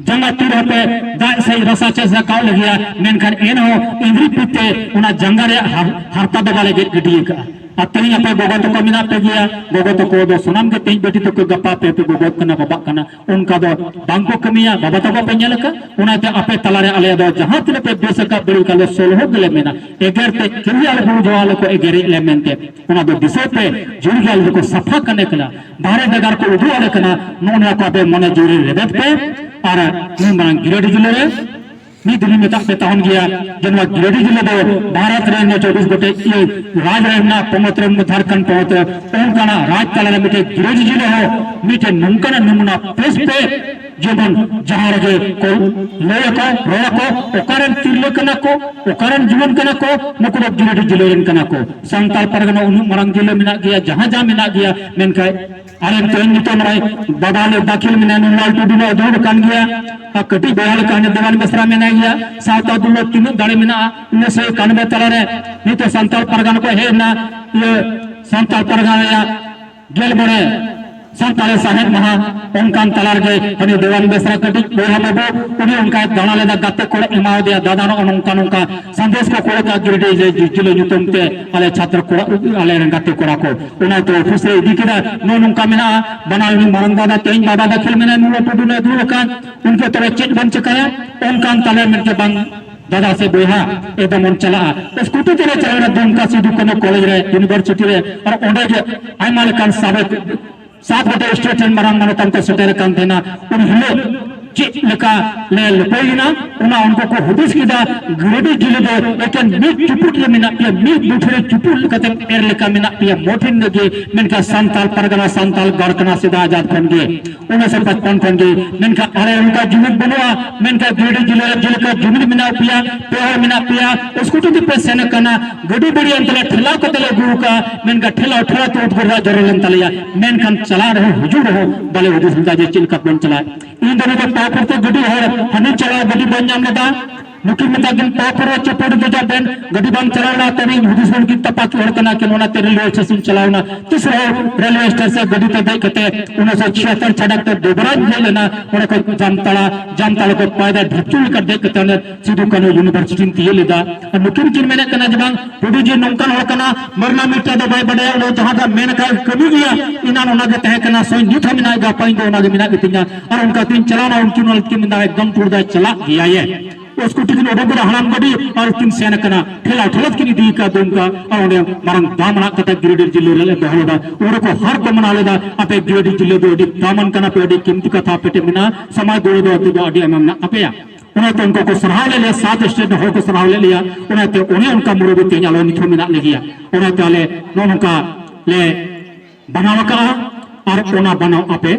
ᱡᱟᱸᱜᱟ ᱛᱤ ᱨᱮᱦᱚᱸ ᱯᱮ ᱫᱟᱜ ᱥᱮᱫ ᱨᱟᱥᱟ ᱪᱮ ᱥᱟᱠᱟᱣ ᱞᱟᱹᱜᱤᱫ, ᱢᱮᱱᱠᱷᱟᱱ ᱮᱱᱦᱚᱸ ᱤᱸᱫᱽᱨᱤ ᱯᱤᱛ ᱛᱮ ᱚᱱᱟ ᱡᱟᱸᱜᱟ ᱨᱮᱭᱟᱜ ᱦᱟᱨ-, ᱦᱟᱨᱛᱟ ᱫᱚ ᱵᱟᱞᱮ ᱜᱮᱫ ᱜᱤᱰᱤ ᱟᱠᱟᱫᱼᱟ᱾ ᱟᱨ ᱛᱮᱦᱮᱧ ᱟᱯᱮ ᱜᱚᱜᱚ ᱛᱟᱠᱚ ᱢᱮᱱᱟᱜ ᱯᱮ ᱜᱮᱭᱟ, ᱜᱚᱜᱚ ᱛᱟᱠᱚ ᱫᱚ ᱥᱟᱱᱟᱢ ᱜᱮ ᱛᱮᱦᱮᱧ ᱵᱟᱹᱴᱤ ᱛᱟᱠᱚ ᱜᱟᱯᱟ ᱯᱮ, ᱯᱮ ᱜᱚᱜᱚᱜ ᱠᱟᱱᱟ, ᱵᱟᱵᱟᱜ ᱠᱟᱱᱟ, ᱚᱱᱠᱟ ᱫᱚ ᱵᱟᱝ ᱠᱚ ᱠᱟᱹᱢᱤᱭᱟ᱾ ᱵᱟᱵᱟ ᱛᱟᱠᱚ ᱯᱮ ᱧᱮᱞ ᱟᱠᱟᱫ, ᱚᱱᱟᱛᱮ ᱟᱯᱮ ᱛᱟᱞᱟᱨᱮ ᱟᱞᱮ ᱫᱚ ᱡᱟᱦᱟᱸ ᱛᱤᱱᱟᱹᱜ ᱯᱮ ᱵᱮᱥ ᱟᱠᱟᱫ ᱵᱟᱹᱲᱤᱡ ᱟᱠᱟᱫ ᱞᱮ ᱥᱚᱞᱦᱚ ᱜᱮᱞᱮ ᱢᱮᱱᱟ᱾ ᱮᱜᱮᱨ ᱛᱮ ᱠᱟᱹᱢᱤ ᱟᱞᱚ ᱵᱩᱡᱷᱟᱹᱣ ᱟᱞᱮ ᱠᱚ ᱮᱜᱮᱨᱮᱫ ᱞᱮ ᱢᱮᱱᱛᱮ, ᱚᱱᱟ ᱫᱚ ᱫᱤᱥᱟᱹᱭ ᱯᱮ᱾ ᱡᱩᱨ ᱜᱮ ᱟᱞᱮ ᱫᱚᱠᱚ ᱥᱟᱯᱷᱟ ᱠᱟᱱᱮ ᱠᱟᱱᱟ, ᱵᱟᱦᱨᱮ ᱵᱷᱮᱜᱟᱨ ᱠᱚ ᱩᱫᱩᱜ ᱟᱞᱮ ᱠᱟᱱᱟ᱾ ᱱᱚᱜᱼᱚ ᱱᱚᱣᱟ ᱠᱚ ᱟᱯᱮ ᱢᱚᱱᱮ ᱡᱤᱣᱤ ᱨᱮ ᱨᱮᱵᱮᱫ ᱯᱮ᱾ ᱟᱨ ᱱᱤᱭᱟᱹ ᱢᱟᱨᱟᱝ ᱜᱤᱨᱟᱹᱰᱤ ᱡᱤᱞᱟᱹ ᱨᱮ ᱢᱤᱫ ᱫᱤᱱ ᱢᱮᱛᱟᱜ ᱯᱮ ᱛᱟᱦᱮᱱ ᱜᱮᱭᱟ ᱡᱮ ᱱᱚᱣᱟ ᱜᱤᱨᱟᱹᱰᱤ ᱡᱤᱞᱟᱹ ᱫᱚ ᱵᱷᱟᱨᱚᱛ ᱨᱮ ᱱᱚᱣᱟ ᱪᱚᱵᱵᱤᱥ ᱜᱚᱴᱮᱡ ᱤᱭᱟᱹ ᱨᱟᱡᱽ ᱨᱮ ᱢᱮᱱᱟᱜ, ᱯᱚᱱᱚᱛ ᱨᱮ, ᱡᱷᱟᱲᱠᱷᱚᱸᱰ ᱯᱚᱱᱚᱛ ᱨᱮ, ᱚᱱᱠᱟᱱᱟᱜ ᱨᱟᱡᱽ ᱛᱟᱞᱟ ᱨᱮ ᱢᱤᱫᱴᱮᱡ ᱜᱤᱨᱟᱹᱰᱤ ᱡᱤᱞᱟᱹ ᱦᱚᱸ ᱢᱤᱫᱴᱮᱡ ᱱᱚᱝᱠᱟᱱᱟᱜ ᱱᱚᱢᱩᱱᱟ ᱯᱮᱥ ᱯᱮ, ᱡᱮᱢᱚᱱ ᱡᱟᱦᱟᱸ ᱨᱮᱜᱮ ᱠᱚ ᱞᱟᱹᱭ ᱟᱠᱚ, ᱨᱚᱲ ᱟᱠᱚ, ᱚᱠᱟᱨᱮᱱ ᱛᱤᱨᱞᱟᱹ ᱠᱟᱱᱟ ᱠᱚ, ᱚᱠᱟᱨᱮᱱ ᱡᱩᱣᱟᱹᱱ ᱠᱟᱱᱟ ᱠᱚ, ᱱᱩᱠᱩ ᱫᱚ ᱜᱤᱨᱟᱹᱰᱤ ᱡᱤᱞᱟᱹ ᱨᱮᱱ ᱠᱟᱱᱟ ᱠᱚ᱾ ᱥᱟᱱᱛᱟᱲ ᱯᱟᱨᱜᱟᱱᱟ ᱩᱱᱟᱹᱜ ᱢᱟᱨᱟᱝ ᱡᱤᱞᱟᱹ ᱢᱮᱱᱟᱜ ᱜᱮᱭᱟ, ᱡᱟᱦᱟᱸ ᱡᱟᱦᱟᱸ ᱢᱮᱱᱟᱜ ᱜᱮᱭᱟ, ᱢᱮᱱᱠᱷᱟᱱ ᱟᱨ ᱮᱱᱛᱮ ᱱᱤᱛᱚᱜ ᱱᱚᱜᱼᱚᱭ ᱵᱟᱵᱟ ᱞᱮ ᱫᱟᱹᱠᱷᱤᱞ ᱢᱮᱱᱟᱭᱟ, ᱱᱩᱱᱞᱟᱞ ᱴᱩᱰᱩ ᱞᱮ ᱫᱩᱲᱩᱵ ᱟᱠᱟᱱ ᱜᱮᱭᱟ᱾ ᱟᱨ ᱠᱟᱹᱴᱤᱡ ᱵᱚᱭᱦᱟ ᱞᱮᱠᱟ ᱦᱟᱱᱮ ᱫᱮᱣᱟᱱ ᱵᱮᱥᱨᱟ ᱢᱮᱱᱟᱭ ᱜᱮᱭᱟ᱾ ᱥᱟᱶᱛᱟ ᱫᱩᱞᱟᱹᱲ ᱛᱤᱱᱟᱹᱜ ᱫᱟᱲᱮ ᱢᱮᱱᱟᱜᱼᱟ, ᱩᱱᱤᱥᱥᱚ ᱮᱠᱟᱱᱚᱵᱵᱳᱭ ᱛᱟᱞᱟᱨᱮ ᱱᱤᱛᱚᱜ ᱥᱟᱱᱛᱟᱲ ᱯᱟᱨᱜᱟᱱᱟ ᱠᱚ ᱦᱮᱡ ᱮᱱᱟ, ᱤᱭᱟᱹ ᱥᱟᱱᱛᱟᱲ ᱯᱟᱨᱜᱟᱱᱟ ᱨᱮᱭᱟᱜ ᱜᱮᱞ ᱢᱚᱬᱮ ᱥᱟᱱᱛᱟᱲᱤ ᱥᱟᱶᱦᱮᱫ ᱢᱟᱦᱟ, ᱚᱱᱠᱟᱱ ᱛᱟᱞᱟ ᱨᱮᱜᱮ ᱦᱟᱹᱱᱤ ᱫᱮᱣᱟᱱ ᱵᱮᱥᱨᱟ ᱠᱟᱹᱴᱤᱡ ᱵᱚᱭᱦᱟ ᱵᱟᱹᱵᱩ, ᱩᱱᱤ ᱚᱱᱠᱟᱭ ᱫᱟᱬᱟ ᱞᱮᱫᱟ, ᱜᱟᱛᱮ ᱠᱚᱲᱟ ᱮᱢᱟᱣ ᱫᱮᱭᱟ, ᱫᱟᱫᱟ ᱱᱚᱜᱼᱚ ᱱᱚᱝᱠᱟ ᱱᱚᱝᱠᱟ ᱥᱟᱸᱫᱮᱥ ᱠᱚ ᱠᱚᱲᱟ ᱠᱚ ᱜᱤᱨᱰᱤ ᱡᱮ ᱡᱤᱞᱟᱹ ᱧᱩᱛᱩᱢ ᱛᱮ ᱟᱞᱮ ᱪᱷᱟᱛᱨᱚ ᱠᱚᱲᱟ, ᱟᱞᱮ ᱨᱮᱱ ᱜᱟᱛᱮ ᱠᱚᱲᱟ ᱠᱚ ᱚᱱᱟ ᱛᱮ ᱚᱯᱷᱤᱥ ᱨᱮ ᱤᱫᱤ ᱠᱮᱫᱟ᱾ ᱱᱚᱜᱼᱚ ᱱᱚᱝᱠᱟ ᱢᱮᱱᱟᱜᱼᱟ, ᱵᱟᱱᱟᱨ ᱨᱤᱱᱤᱡ ᱢᱟᱨᱟᱝ ᱫᱟᱫᱟ ᱛᱮᱦᱮᱧ ᱵᱟᱵᱟ ᱫᱟᱹᱠᱷᱤᱞ ᱢᱮᱱᱟᱭ, ᱱᱩᱭ ᱴᱩᱰᱩ ᱞᱮ ᱫᱩᱲᱩᱵ ᱟᱠᱟᱱ, ᱩᱱᱠᱩ ᱛᱚᱵᱮ ᱪᱮᱫ ᱵᱚᱱ ᱪᱮᱠᱟᱭᱟ? ᱚᱱᱠᱟᱱ ᱛᱟᱞᱮ ᱢᱮᱱᱛᱮ ᱵᱟᱝ ᱫᱟᱫᱟ ᱥᱮ ᱵᱚᱭᱦᱟ, ᱮᱠᱫᱚᱢ ᱵᱚᱱ ᱪᱟᱞᱟᱜᱼᱟ᱾ ᱥᱠᱩᱴᱤ ᱛᱮᱞᱮ ᱪᱟᱞᱟᱣ ᱮᱱᱟ ᱫᱩᱢᱠᱟ ᱥᱤᱫᱩ ᱠᱟᱹᱱᱦᱩ ᱠᱚᱞᱮᱡᱽ ᱨᱮ, ᱤᱭᱩᱱᱤᱵᱷᱟᱨᱥᱤᱴᱤ ᱨᱮ, ᱟᱨ ᱚᱸᱰᱮ ᱜᱮ ᱟᱭᱢᱟ ᱞᱮᱠᱟᱱ ᱥᱟᱵᱮ ᱥᱟᱛ ᱜᱚᱴᱮᱡ ᱥᱴᱮᱴ ᱨᱮᱱ ᱢᱟᱨᱟᱝ ᱢᱟᱱᱚᱛᱟᱱ ᱠᱚ ᱥᱮᱴᱮᱨ ᱟᱠᱟᱱ ᱛᱟᱦᱮᱱᱟ᱾ ᱩᱱ ᱦᱤᱞᱳᱜ ᱪᱮᱫ ᱞᱮᱠᱟ ᱞᱮ ᱞᱟᱹᱯᱟᱹᱭᱮᱱᱟ, ᱚᱱᱟ ᱩᱱᱠᱩ ᱠᱚ ᱦᱩᱫᱤᱥ ᱠᱮᱫᱟ, ᱜᱤᱨᱤᱰᱤ ᱡᱤᱞᱟᱹ ᱫᱚ ᱮᱠᱮᱱ ᱢᱤᱫ ᱪᱩᱯᱩᱫ ᱨᱮ ᱢᱮᱱᱟᱜ ᱯᱮᱭᱟ, ᱢᱤᱫ ᱵᱩᱴᱷᱟᱹ ᱨᱮ ᱪᱩᱯᱩᱫ ᱞᱮᱠᱟᱛᱮ ᱮᱨ ᱞᱮᱠᱟ ᱢᱮᱱᱟᱜ ᱯᱮᱭᱟ, ᱢᱚᱴᱷᱤᱱ ᱜᱮ, ᱢᱮᱱᱠᱷᱟᱱ ᱥᱟᱱᱛᱟᱞ ᱯᱟᱨᱜᱟᱱᱟ, ᱥᱟᱱᱛᱟᱞ ᱜᱟᱲ ᱠᱟᱱᱟ ᱥᱮᱫᱟᱭ ᱟᱡᱟᱫ ᱠᱷᱚᱱ ᱜᱮ, ᱩᱱᱤᱥᱥᱚ ᱯᱟᱸᱪᱯᱟᱱᱱᱚ ᱠᱷᱚᱱ ᱜᱮ᱾ ᱢᱮᱱᱠᱷᱟᱱ ᱟᱞᱮ ᱚᱱᱠᱟ ᱡᱩᱢᱤᱫ ᱵᱟᱹᱱᱩᱜᱼᱟ, ᱢᱮᱱᱠᱷᱟᱱ ᱜᱤᱨᱤᱰᱤ ᱡᱤᱞᱟᱹ ᱨᱮ ᱡᱮᱞᱮᱠᱟ ᱡᱩᱢᱤᱫ ᱢᱮᱱᱟᱜ ᱯᱮᱭᱟ, ᱯᱮ ᱦᱚᱲ ᱢᱮᱱᱟᱜ ᱯᱮᱭᱟ, ᱥᱠᱩᱴᱤ ᱛᱮᱯᱮ ᱥᱮᱱ ᱟᱠᱟᱱᱟ, ᱜᱟᱹᱰᱤ ᱵᱟᱹᱲᱤᱡ ᱮᱱ ᱛᱟᱞᱮᱭᱟ, ᱴᱷᱮᱞᱟᱣ ᱠᱟᱛᱮ ᱞᱮ ᱟᱹᱜᱩ ᱟᱠᱟᱫᱼᱟ, ᱢᱮᱱᱠᱷᱟᱱ ᱴᱷᱮᱞᱟᱣ ᱴᱷᱮᱞᱟᱣ ᱛᱮ ᱩᱫᱽᱜᱟᱹᱨ ᱫᱟᱜ ᱡᱚᱨᱚ ᱞᱮᱱ ᱛᱟᱞᱮᱭᱟ, ᱢᱮᱱᱠᱷᱟᱱ ᱪᱟᱞᱟᱜ ᱨᱮᱦᱚᱸ ᱦᱤᱡᱩᱜ ᱨᱮᱦᱚᱸ ᱵᱟᱞᱮ ᱦᱩᱫᱤᱥ ᱞᱮᱫᱟ ᱡᱮ ᱪᱮᱫ ᱞᱮᱠᱟ ᱵᱚᱱ ᱪᱟᱞᱟᱜᱼᱟ᱾ ᱤᱧ ᱫᱚ ᱱᱤᱛᱚᱜ ᱯᱟᱯᱩᱨ ᱛᱮ ᱜᱟᱹᱰᱤ ᱦᱚᱲ ᱦᱟᱹᱱᱤ ᱪᱟᱞᱟᱣ ᱜᱟᱹᱰᱤ ᱵᱟᱹᱧ ᱧᱟᱢ ᱞᱮᱫᱟ᱾ ᱱᱩᱠᱤᱱ ᱢᱮᱛᱟ ᱠᱤᱱ ᱯᱟᱯᱩᱨ ᱨᱮ ᱪᱮᱯᱚᱲ ᱫᱚ ᱡᱟ ᱵᱮᱱ ᱜᱟᱹᱰᱤ ᱵᱟᱝ ᱪᱟᱞᱟᱣ ᱞᱮᱱᱟ, ᱛᱮ ᱤᱧ ᱦᱩᱫᱤᱥ ᱵᱚᱱ ᱠᱤᱱ ᱛᱟᱯᱟᱠ ᱦᱚᱲ ᱠᱟᱱᱟ ᱠᱤᱱ, ᱚᱱᱟᱛᱮ ᱨᱮᱞᱣᱮ ᱥᱴᱮᱥᱚᱱ ᱪᱟᱞᱟᱣ ᱮᱱᱟ᱾ ᱛᱤᱥ ᱨᱮᱦᱚᱸ ᱨᱮᱞᱣᱮ ᱥᱴᱮᱥᱚᱱ ᱜᱟᱹᱰᱤ ᱛᱮ ᱫᱮᱡ ᱠᱟᱛᱮ ᱩᱱᱤᱥᱥᱚ ᱪᱷᱤᱭᱟᱛᱛᱳᱨ ᱪᱷᱟᱰᱟ ᱛᱮ ᱫᱚᱵᱨᱟᱡᱽ ᱦᱮᱡ ᱞᱮᱱᱟ, ᱚᱸᱰᱮ ᱠᱷᱚᱱ ᱡᱟᱢᱛᱟᱲᱟ, ᱡᱟᱢᱛᱟᱲᱟ ᱠᱷᱚᱱ ᱯᱟᱭᱫᱟ ᱰᱷᱤᱯᱪᱩ ᱞᱮᱠᱟ ᱫᱮᱡ ᱠᱟᱛᱮ ᱚᱸᱰᱮ ᱥᱤᱫᱩ ᱠᱟᱹᱱᱦᱩ ᱤᱭᱩᱱᱤᱵᱷᱟᱨᱥᱤᱴᱤᱧ ᱛᱤᱭᱟᱹᱜ ᱞᱮᱫᱟ᱾ ᱟᱨ ᱱᱩᱠᱤᱱ ᱠᱤᱱ ᱢᱮᱱᱮᱫ ᱠᱟᱱᱟ ᱡᱮ ᱵᱟᱝ, ᱴᱩᱰᱩ ᱡᱮ ᱱᱚᱝᱠᱟᱱ ᱦᱚᱲ ᱠᱟᱱᱟ, ᱢᱟᱹᱨᱱᱟ ᱢᱤᱫᱴᱟᱝ ᱫᱚ ᱵᱟᱭ ᱵᱟᱰᱟᱭᱟ, ᱩᱱᱤ ᱡᱟᱦᱟᱸ ᱫᱚ ᱢᱮᱱ ᱠᱷᱟᱱ ᱠᱟᱹᱢᱤ ᱜᱮᱭᱟ, ᱮᱱᱟᱱ ᱚᱱᱟᱜᱮ ᱛᱟᱦᱮᱸ ᱠᱟᱱᱟ, ᱥᱚᱭ ᱱᱤᱛ ᱦᱚᱸ ᱢᱮᱱᱟᱜ ᱜᱮᱭᱟ, ᱜᱟᱯᱟ ᱤᱧ ᱫᱚ ᱚᱱᱟᱜᱮ ᱢᱮᱱᱟᱜ ᱜᱮᱛᱤᱧᱟ᱾ ᱟᱨ ᱚᱱᱠᱟ ᱛᱤᱧ ᱪᱟᱞᱟᱣᱱᱟ, ᱩᱱᱠᱤᱱ ᱚᱱᱟ ᱠᱤᱱ ᱢᱮᱱᱫᱟ, "ᱮᱠᱫᱚᱢ ᱴᱩᱰᱩ ᱫᱟᱭ ᱪᱟᱞᱟᱜ ᱜᱮᱭᱟᱭᱮ᱾" ᱥᱠᱩᱴᱤ ᱠᱤᱱ ᱩᱰᱩᱠ ᱠᱮᱫᱟ, ᱦᱟᱲᱟᱢ ᱜᱟᱹᱰᱤ, ᱟᱨ ᱠᱤᱱ ᱥᱮᱱ ᱟᱠᱟᱱᱟ, ᱴᱷᱮᱞᱟᱣ ᱴᱷᱮᱞᱟᱣ ᱠᱤᱱ ᱤᱫᱤ ᱟᱠᱟᱫ ᱫᱩᱢᱠᱟ, ᱟᱨ ᱚᱸᱰᱮ ᱢᱟᱨᱟᱝ ᱫᱟᱢ ᱟᱱᱟᱜ ᱠᱟᱛᱷᱟ ᱜᱤᱨᱤᱰᱤ ᱡᱤᱞᱟᱹ ᱨᱮᱞᱮ ᱫᱚᱦᱚ ᱞᱮᱫᱟ᱾ ᱚᱸᱰᱮ ᱠᱚ ᱦᱟᱨ ᱠᱚ ᱢᱟᱱᱟᱣ ᱞᱮᱫᱟ, "ᱟᱯᱮ ᱜᱤᱨᱤᱰᱤ ᱡᱤᱞᱟᱹ ᱫᱚ ᱟᱹᱰᱤ ᱫᱟᱢᱟᱱ ᱠᱟᱱᱟ ᱯᱮ, ᱟᱹᱰᱤ ᱠᱤᱢᱛᱤ ᱠᱟᱛᱷᱟ ᱟᱯᱮ ᱴᱷᱮᱱ ᱢᱮᱱᱟᱜᱼᱟ, ᱥᱚᱢᱟᱡᱽ ᱜᱚᱲᱚ ᱫᱚ ᱟᱯᱮ ᱫᱚ ᱟᱹᱰᱤ ᱟᱭᱢᱟ ᱢᱮᱱᱟᱜ ᱛᱟᱯᱮᱭᱟ᱾" ᱚᱱᱟᱛᱮ ᱩᱱᱠᱩ ᱠᱚ ᱥᱟᱨᱦᱟᱣ ᱞᱮᱫ ᱞᱮᱭᱟ, ᱥᱟᱛ ᱥᱴᱮᱴ ᱦᱚᱲ ᱠᱚ ᱥᱟᱨᱦᱟᱣ ᱞᱮᱫ ᱞᱮᱭᱟ᱾ ᱚᱱᱟᱛᱮ ᱚᱱᱮ ᱚᱱᱠᱟ ᱢᱩᱨᱟᱹᱵᱤ ᱛᱮᱦᱮᱧ ᱟᱞᱮ ᱱᱤᱛ ᱦᱚᱸ ᱢᱮᱱᱟᱜ ᱞᱮᱜᱮᱭᱟ᱾ ᱚᱱᱟᱛᱮ ᱟᱞᱮ ᱱᱚᱜᱼᱚ ᱱᱚᱝᱠᱟ ᱞᱮ ᱵᱮᱱᱟᱣ ᱟᱠᱟᱫᱼᱟ, ᱟᱨ ᱚᱱᱟ ᱵᱮᱱᱟᱣ ᱟᱯᱮ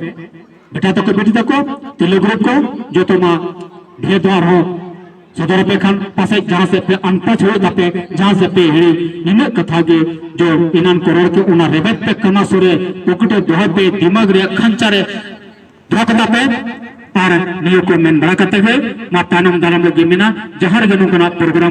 ᱵᱮᱴᱟ ᱛᱟᱠᱚ, ᱵᱤᱴᱤ ᱛᱟᱠᱚ, ᱛᱤᱨᱞᱟᱹ ᱜᱨᱩᱯ ᱠᱚ, ᱡᱚᱛᱚ ᱢᱟ ᱰᱷᱮᱨ ᱫᱚ ᱟᱨᱦᱚᱸ ᱥᱚᱫᱚᱨ ᱟᱯᱮ ᱠᱷᱟᱱ ᱯᱟᱥᱮᱡ ᱡᱟᱦᱟᱸ ᱥᱮᱫ ᱯᱮ ᱟᱱᱯᱟᱪ ᱦᱩᱭᱩᱜ ᱛᱟᱯᱮ, ᱡᱟᱦᱟᱸ ᱥᱮᱫ ᱯᱮ ᱦᱤᱲᱤᱧ᱾ ᱱᱤᱱᱟᱹᱜ ᱠᱟᱛᱷᱟ ᱜᱮ ᱡᱚ ᱮᱱᱟᱱ ᱠᱚ ᱨᱚᱲ ᱠᱮᱫ, ᱚᱱᱟ ᱨᱮᱵᱮᱫ ᱯᱮ, ᱠᱟᱱᱟ ᱥᱩᱨ ᱨᱮ ᱯᱚᱠᱮᱴ ᱨᱮ ᱫᱚᱦᱚᱭ ᱯᱮ, ᱫᱤᱢᱟᱜᱽ ᱨᱮᱭᱟᱜ ᱠᱷᱟᱧᱪᱟ ᱨᱮ ᱫᱚᱦᱚ ᱠᱟᱛᱟ ᱯᱮ᱾ ᱟᱨ ᱱᱤᱭᱟᱹ ᱠᱚ ᱢᱮᱱ ᱵᱟᱲᱟ ᱠᱟᱛᱮ ᱜᱮ ᱢᱟ ᱛᱟᱭᱱᱚᱢ ᱫᱟᱨᱟᱢ ᱞᱟᱹᱜᱤᱫ ᱢᱮᱱᱟᱜ ᱡᱟᱦᱟᱸ ᱨᱮᱜᱮ ᱱᱚᱝᱠᱟᱱᱟᱜ ᱯᱨᱳᱜᱨᱟᱢ